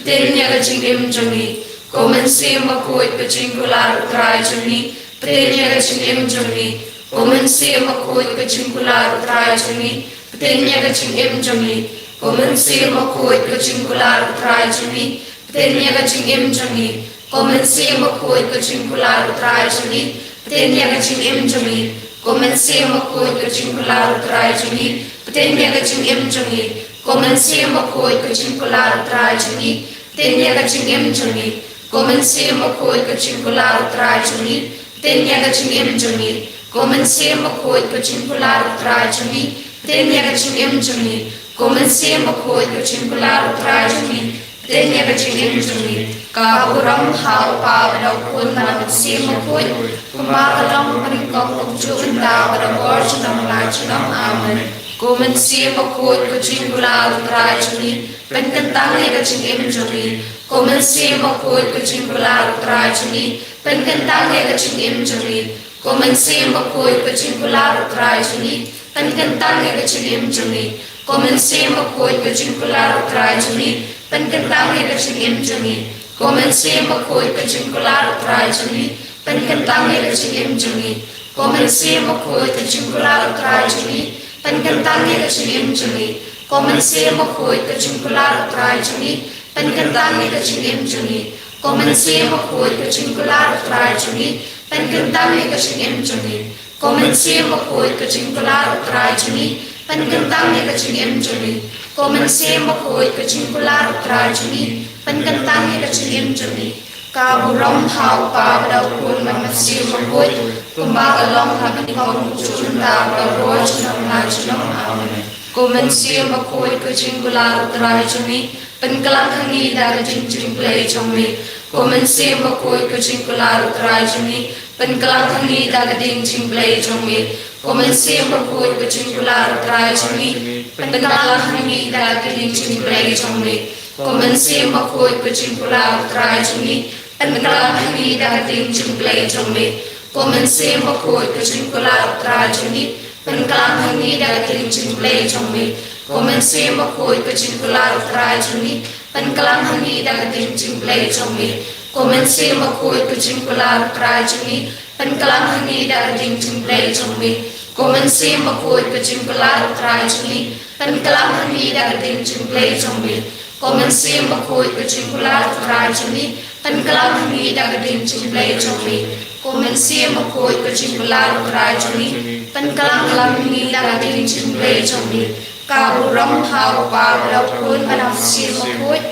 pyndap ïa ka jingim jong ngi. Ko Mynsiem Bakhuid, ko jingkular U Trai jong ngi, pyndap ïa ka jingim jong ngi. Ko Mynsiem Bakhuid, ko jingkular U Trai jong ngi, pyndap ïa ka jingim jong ngi. Ko Mynsiem Bakhuid, ko jingkular U Trai jong ngi, pyndap ïa ka jingim jong ngi. Ko Mynsiem Bakhuid, ko jingkular U Trai jong ngi, pyndap ïa ka jingim jong ngi. Ko Mynsiem Bakhuid, ko jingkular U Trai jong ngi, pyndap ïa ka jingim jong ngi. Ko Mynsiem Bakhuid, ko jingkular U Trai jong ngi, pyndap ïa ka jingim jong ngi. Ko Mynsiem Bakhuid, ko jingkular U Trai jong ngi, pyndap ïa ka jingim jong ngi. Ko Mynsiem Bakhuid, ko jingkular U Trai jong ngi, pyndap ïa ka jingim jong ngi. Ko Mynsiem Bakhuid, ko jingkular U Trai jong ngi, pyndap ïa ka jingim jong ngi. Ka burom ha U Kpa bad ha U Khun bad ha U Mynsiem Bakhuid, kumba ka long ha kaba nyngkong, kumjuh mynta bad barabor, junom la junom. Amen. Ko Mynsiem Bakhuid, ko jingkular U Trai jong ngi, pynkyntang ïa ka jingim jong ngi. Ko Mynsiem Bakhuid, ko jingkular U Trai jong ngi, pynkyntang ïa ka jingim jong ngi. Ko Mynsiem Bakhuid, ka jingkular U Trai jong ngi, pynkyntang ïa ka jingim jong ngi. Ko Mynsiem Bakhuid, ka jingkular U Trai jong ngi, pynkyntang ïa ka jingim jong ngi. Ko Mynsiem Bakhuid, ka jingkular U Trai jong ngi, pynkyntang ïa ka jingim jong ngi. Ko Mynsiem Bakhuid, ka jingkular U Trai jong ngi, pynkyntang ïa ka jingim jong ngi. Ko Mynsiem Bakhuid, ka jingkular U Trai jong ngi, pynkyntang ïa ka jingim jong ngi. Ko Mynsiem Bakhuid, ka jingkular U Trai jong ngi, pynkyntang ïa ka jingim jong ngi. Ko Mynsiem Bakhuid, ka jingkular U Trai jong ngi, pynkyntang ïa ka jingim jong ngi. Ko Mynsiem Bakhuid, ka jingkular U Trai jong ngi, pynkyntang ïa ka jingim jong ngi. Ka burom ha U Kpa bad ha U Khun bad ha U Mynsiem Bakhuid, kumba ka long ha kaba nyngkong, kumjuh mynta bad baroh junom la junom. Amen. Ko Mynsiem Bakhuid, ka jingkular U Trai jong ngi, pynkhlaiñ ha ngi da ka jing, jingblei jong me. Ko Mynsiem Bakhuid, ka jingkular U Trai jong ngi, pynkhlaiñ ha ngi da ka jing, jingblei jong me. Ko Mynsiem Bakhuid, ka jingkular U Trai jong ngi, pynkhlaiñ ha ngi da ka jing, jingblei jong me. Ko Mynsiem Bakhuid, ka jingkular U Trai jong ngi, pynkhlaiñ ha ngi da ka jing, jingblei jong me. Ko Mynsiem Bakhuid, ka jingkular U Trai jong ngi, pynkhlaiñ ha ngi da ka jing, jingblei jong me. Ko Mynsiem Bakhuid, ka jingkular U Trai jong ngi, pynkhlaiñ ha ngi da ka jing, jingblei jong me. Ko Mynsiem Bakhuid, ka jingkular U Trai jong ngi, pynkhlaiñ ha ngi da ka jing, jingblei jong me. Ko Mynsiem Bakhuid, ka jingkular U Trai jong ngi, pynkhlaiñ ha ngi da ka jing, jingblei jong me. Ko Mynsiem Bakhuid, ka jingkular U Trai jong ngi, pynkhlaiñ ha ngi da ka jing, jingblei jong me. Ko Mynsiem Bakhuid, ka jingkular U Trai jong ngi, pynkhlaiñ ha ngi da ka jing, jingblei jong me. Ka burom ha U Kpa bad ha U Khun bad ha U Mynsiem Bakhuid,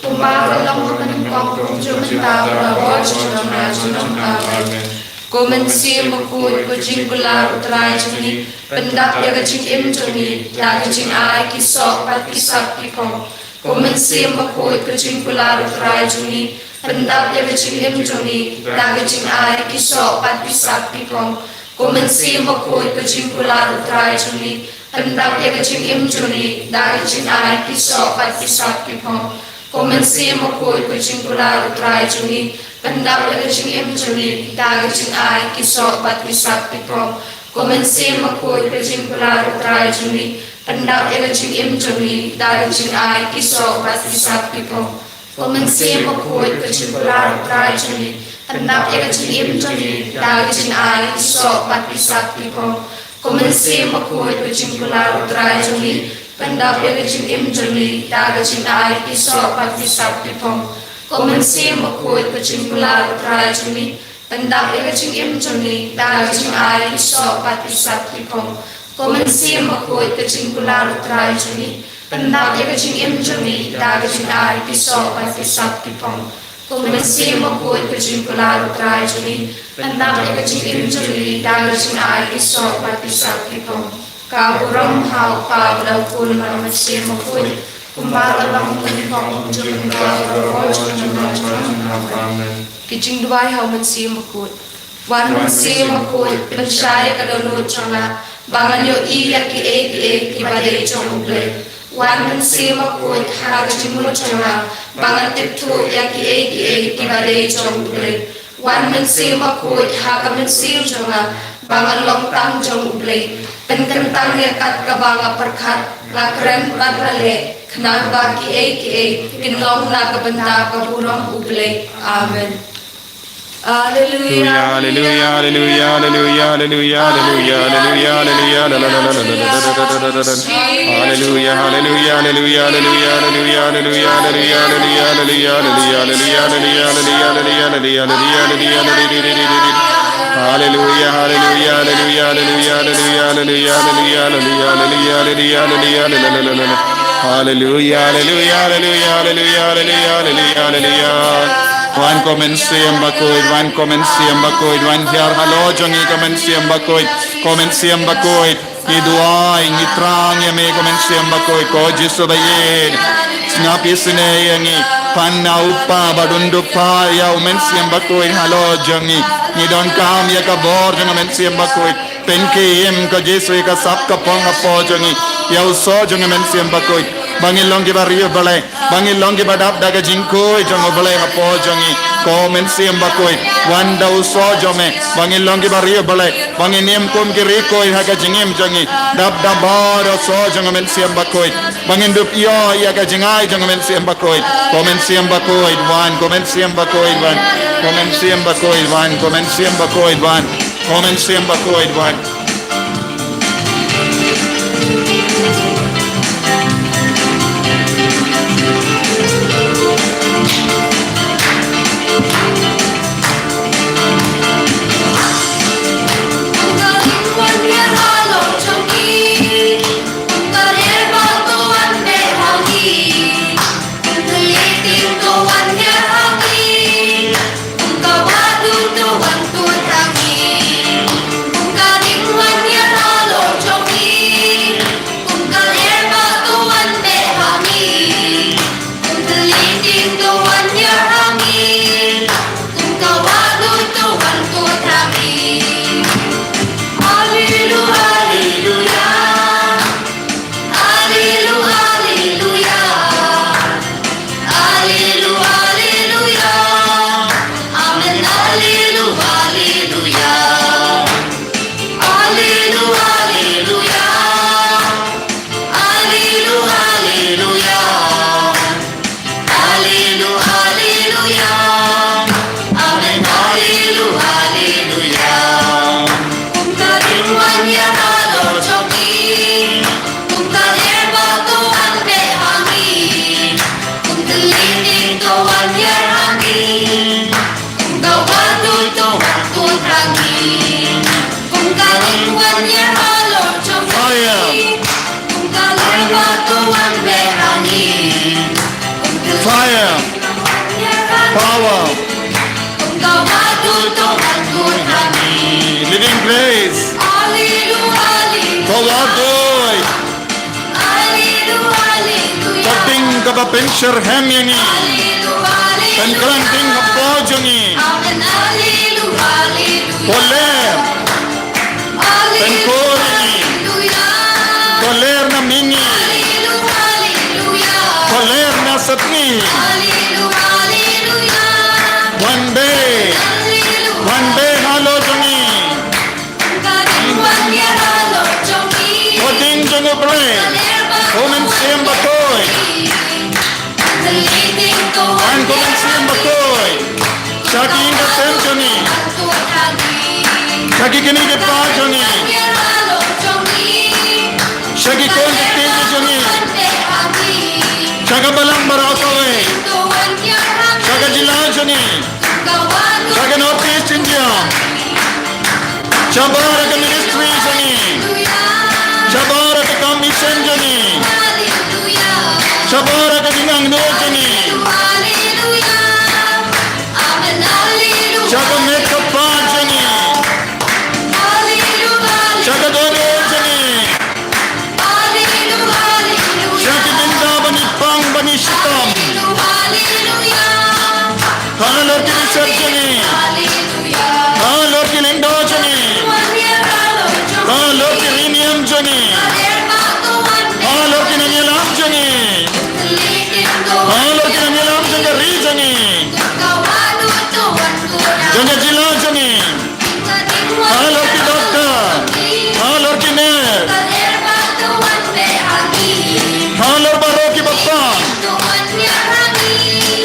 kumba ka long ha kaba nyngkong, kumjuh mynta bad baroh junom la junom. Amen. Ko Mynsiem Bakhuid, ka jingkular U Trai jong ngi, pyndap ïa ka jingim jong ngi da ka jingai ki soh bad ki sap ki phong. Ko Mynsiem Bakhuid, ka jingkular U Trai jong ngi, pyndap ïa ka jingim jong ngi da ka jingai ki soh bad ki sap ki phong. Ko Mynsiem Bakhuid, ka jingkular U Trai jong ngi, pyndap ïa ka jingim jong ngi da ka jingai ki soh bad ki sap ki phong. Ko Mynsiem Bakhuid, ka jingkular U Trai jong ngi, pyndap ïa ka jingim jong ngi da ka jingai ki soh bad ki sap ki phong. Ko Mynsiem Bakhuid, ka jingkular U Trai jong ngi, pyndap ïa ka jingim jong ngi da ka jingai ki soh bad ki sap ki phong. Ko Mynsiem Bakhuid, ka jingkular U Trai jong ngi, pyndap ïa ka jingim jong ngi da ka jingai ki soh bad ki sap ki phong. Ko Mynsiem Bakhuid, ka jingkular U Trai jong ngi, pyndap ïa ka jingim jong ngi da ka jingai ki soh bad ki sap ki phong. Ko Mynsiem Bakhuid, ka jingkular U Trai jong ngi, pyndap ïa ka jingim jong ngi da ka jingai ki soh bad ki sap ki phong. Ko Mynsiem Bakhuid, ka jingkular U Trai jong ngi, pyndap ïa ka jingim jong ngi da ka jingai ki soh bad ki sap ki phong. Ko Mynsiem Bakhuid, ka jingkular U Trai jong ngi, pyndap ïa ka jingim jong ngi da ka jingai ki soh bad ki sap ki phong. Ka burom ha U Kpa bad ha U Khun bad ha U Mynsiem Bakhuid, kumba ka long ha kaba nyngkong, kumjuh mynta bad baroh junom la junom. Amen. Ki jingduwai ha U Mynsiem Bakhuid. Wan Mynsiem Bakhuid, pynshai ïa ka dohnud jong nga, ba ngan ïohi ïa kiei kiei kiba dei jong U Blei. Wan Mynsiem Bakhuid, ha ka jingmut jong nga, ba ngan tip thuh ïa kiei kiei kiba dei jong U Blei. Wan Mynsiem Bakhuid, ha ka mynsiem jong nga, ba ngan long tang jong U Blei. Pynkyntang ïa kat kaba nga pyrkhat, la kren bad la leh, khnang ba kiei kiei kin long na ka bynta ka burom U Blei. Amen. Alleluia, alleluia, alleluia. Alleluia, alleluia, alleluia, alleluia, alleluia, alleluia. Wan ko Mynsiem Bakhuid, wan ko Mynsiem Bakhuid, wan hiar halor jong ngi ko Mynsiem Bakhuid, ko Mynsiem Bakhuid. Ngi duwai, ngi thrang ïa me ko Mynsiem Bakhuid, ko Jisu ba ïeit. Sngap isynei ïa ngi, pan na u kpa ba dun duh kpa ïa u Mynsiem Bakhuid halor jong ngi. Ngi donkam ïa ka bor jong u Mynsiem Bakhuid. Pynkhie im ko Jisu ïa ka sap ka phong hapoh jong ngi. Ïa u soh jong u Mynsiem Bakhuid. Ba ngin long kiba riewblei. ba ngin long kiba dap da ka jingkhuid jong U Blei hapoh jong ngi. Ko Mynsiem Bakhuid, wan da u soh jong me ba ngin long kiba riewblei, ba ngin im kum ki riewkhuid ha ka jingim jong ngi. Dap da bor u soh jong U Mynsiem Bakhuid ba ngin dup ïoh ïa ka jingai jong U Mynsiem Bakhuid. Ko Mynsiem Bakhuid wan, ko Mynsiem Bakhuid wan, ko Mynsiem Bakhuid wan, ko Mynsiem Bakhuid wan, ko Mynsiem Bakhuid wan. Alleluia, alleluia. Amen, alleluia, alleluia. Kum ka ringwan ïa ka dor jong ngi. Kum ka ler ba ka wan beh ha ngi. Kum ka lynti ka wan ïa ha ngi. Kum ka wadu ka wan kut ha ngi. Kum ka ringwan ïa ka dor jong ngi. Fire. Fire. Power. Living grace. Ka wadoi. Ka ding kaba pynsyrhem ïa ngi. Pynkhlaiñ ding hapoh jong ngi. Ko ler. Pynkhur ïa ngi. Ko ler na mihngi. Ko ler na sepngi. Wan beh. Wan beh halor jong ngi. Ko ding jong U Blei. Ko Mynsiem Bakhuid. Wan ko Mynsiem Bakhuid. Sha ki ïing ki sem jong ngi. Sha ki kmie ki kpa jong ngi. Sha ki khun ki kti jong ngi. Sha ka balang baroh kawei. Sha ka jylla jong ngi. Sha ka North East India. Shabar ka ministry jong ngi. Shabar ka commission jong ngi. Shabar ka jingangnud jong ngi. Sha ka met ka phad jong ngi. Sha ka dohnud jong ngi. Sha ki bynta ba ngi pang ba ngi shitom. Halor ki research jong ngi. Halor ki lyngdoh jong ngi. Halor ki ri niam jong ngi. Halor ki nongïalam jong ngi. Halor ki nongïalam jong ka ri jong ngi. Jong ka jylla jong ngi. Halor ki doktor. Halor ki nurse. Halor baroh kiba pang.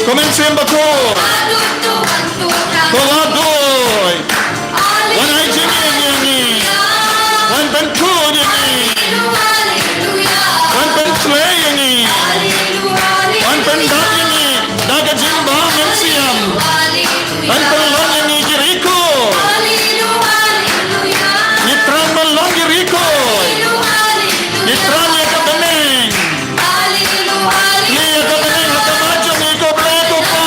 Ko Mynsiem Bakhuid. Ko wadoi. Wan ai jingim ïa ngi. Wan pynkhuid ïa ngi. Wan pynshlei ïa ngi. Wan pyndap ïa ngi da ka jingbam mynsiem. Wan pynlong ïa ngi ki riewkhuid. Ngi thrang ban long ki riewkhuid. Ngi thrang ïa ka bneng. Ngi ïa ka bneng ha khmat jong ngi, ko Blei ko Pa.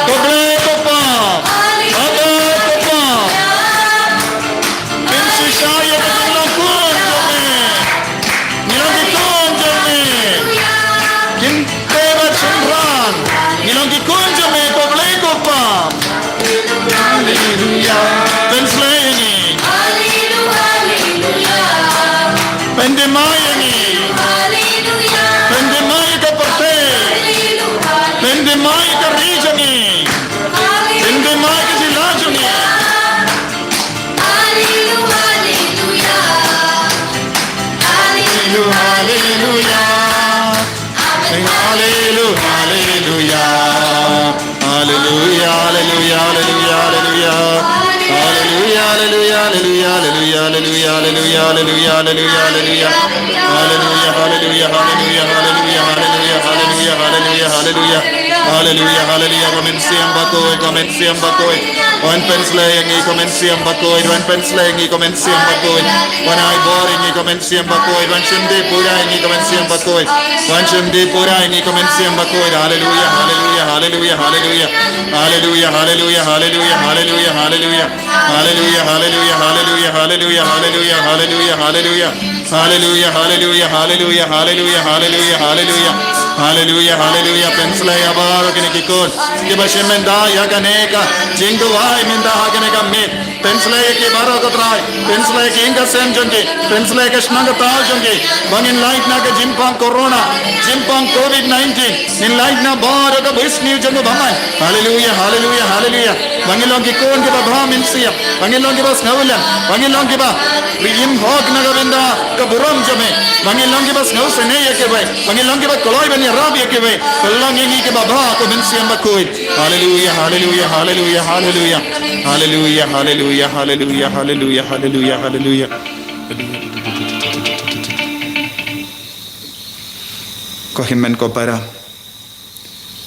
Ko Blei ko Pa. Aba ko Pa. Pynshisha ïa ka jinglong khun jong me. Ngi long ki khun jong me. Kynthei bad shynrang. Ngi long ki khun jong me, ko Blei ko Pa. Haleluya. Pynshlei ïa ngi. Pyndima ïa ngi. Pyndima ïa ka Hallelujah, hallelujah, hallelujah, hallelujah, hallelujah, hallelujah, hallelujah. Hallelujah, hallelujah, hallelujah, hallelujah, hallelujah, hallelujah, hallelujah, hallelujah, hallelujah. Hallelujah, hallelujah, ko Mynsiem Bakhuid, ko Mynsiem Bakhuid. Wan pynsleh ïa ngi ko Mynsiem Bakhuid, wan pynsleh ïa ngi ko Mynsiem Bakhuid. Wan ai bor ïa ngi ko Mynsiem Bakhuid, wan shimti pura ïa ngi ko Mynsiem Bakhuid. Wan shimti pura ïa ngi ko Mynsiem Bakhuid. Hallelujah, hallelujah, hallelujah, hallelujah. Hallelujah, hallelujah, hallelujah, hallelujah, hallelujah. Hallelujah, hallelujah, hallelujah, hallelujah, hallelujah, hallelujah, hallelujah. Hallelujah, hallelujah, hallelujah, hallelujah, hallelujah, hallelujah. Hallelujah, hallelujah. Pynsleh ïa baroh kine ki khun kiba shim bynta ïa kane ka jingduwai mynta ha kane ka miet. Pynsleh ïa ki baroh ko Trai. Pynsleh ïa ki ïing ki sem jong ki. Pynsleh ïa ka shnong ka thaw jong ki. Ba ngin lait na ka jingpang corona, jingpang covid nineteen. Ngin lait na baroh ka bunsniew jong u bymman. Hallelujah, hallelujah, hallelujah. Ba ngin long ki khun kiba bha mynsiem. Ba ngin long kiba sngewlem. Ba ngin long kiba ri im hok na ka bynta ka burom jong me. Ba ngin long kiba sngewsynei ïa kiwei. Ba ngin long kiba kloi ban ïarap ïa kiwei. Pynlong ïa ngi kiba bha ko Mynsiem Bakhuid. Hallelujah, hallelujah, hallelujah, hallelujah. Hallelujah, hallelujah, hallelujah, hallelujah, hallelujah, hallelujah. Ko hynmen ko para,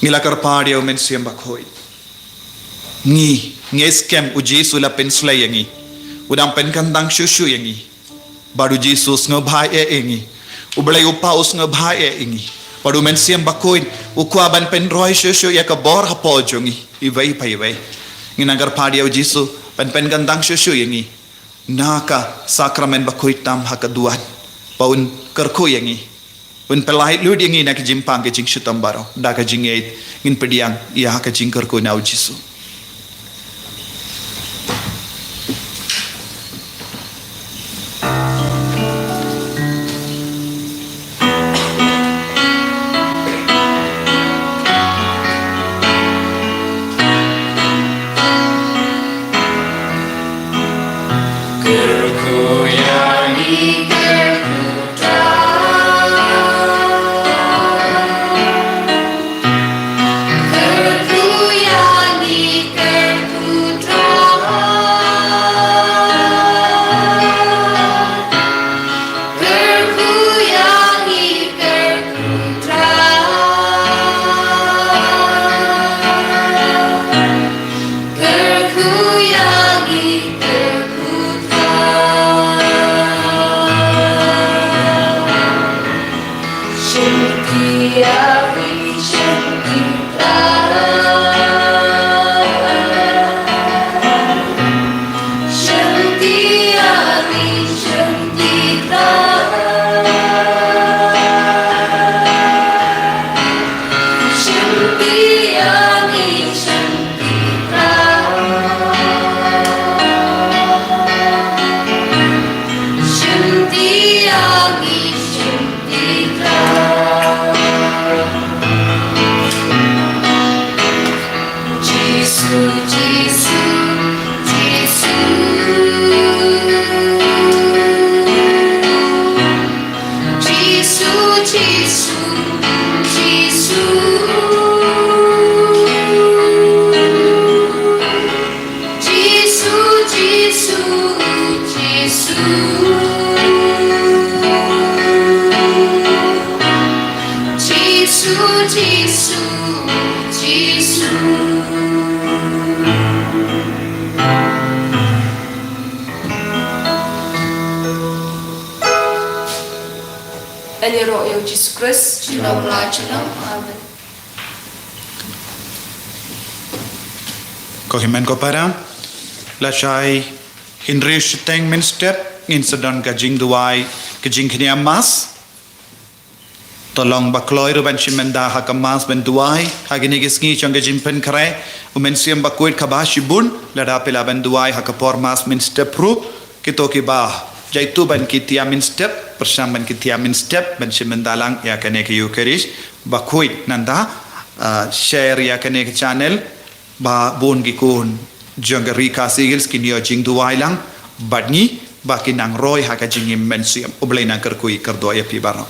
ngi la kyrpad ïa u Mynsiem Bakhuid. Ngi, ngi skhem u Jisu la pynsleh ïa ngi. U dang pynkyntang shuh shuh ïa ngi. Bad u Jisu u sngewbha eh ïa ngi. U Blei u Kpa u sngewbha eh ïa ngi. Bad u Mynsiem Bakhuid u kwah ban pynroi shuh shuh ïa ka bor hapoh jong ngi iwei pa iwei. Ngi nang kyrpad ïa u Jisu ban pynkyntang shuh shuh ïa ngi na ka sakramen bakhuid tam ha ka duwan, ba un kyrkhu ïa ngi, un pynlait lut ïa ngi na ka jingpang ka jingshitom baroh. Da ka jingngeit ngin pdiang ïa ka jingkyrkhu na u Jisu. Ïaroh ïa u Jisu Khrist. Junom la junom. Amen. Ko hynmen ko para, la shai hynriew shiteng mynstep ngin sa don ka jingduwai, ka jingkñia Mass. To long ba kloi ruh ban shim bynta ha ka Mass ban duwai ha kine ki sngi jong ka jingpynkhreh u Mynsiem Bakhuid kaba shibun. Lada phi lah ban duwai ha ka por Mass mynstep ruh, kito kiba jaituh ban ki tia mynstep, pyrshang ban ki tia mynstep ban shim bynta lang ïa kane ka Eucharist bakhuid. Nangta, ah, share ïa kane ka channel ba bun ki khun jong ka Ri Khasi Hills kin ïoh jingduwai lang bad ngi, ba kin nang roi ha ka jingim mynsiem. U Blei nang kyrkhu kyrdoh ïa phi baroh.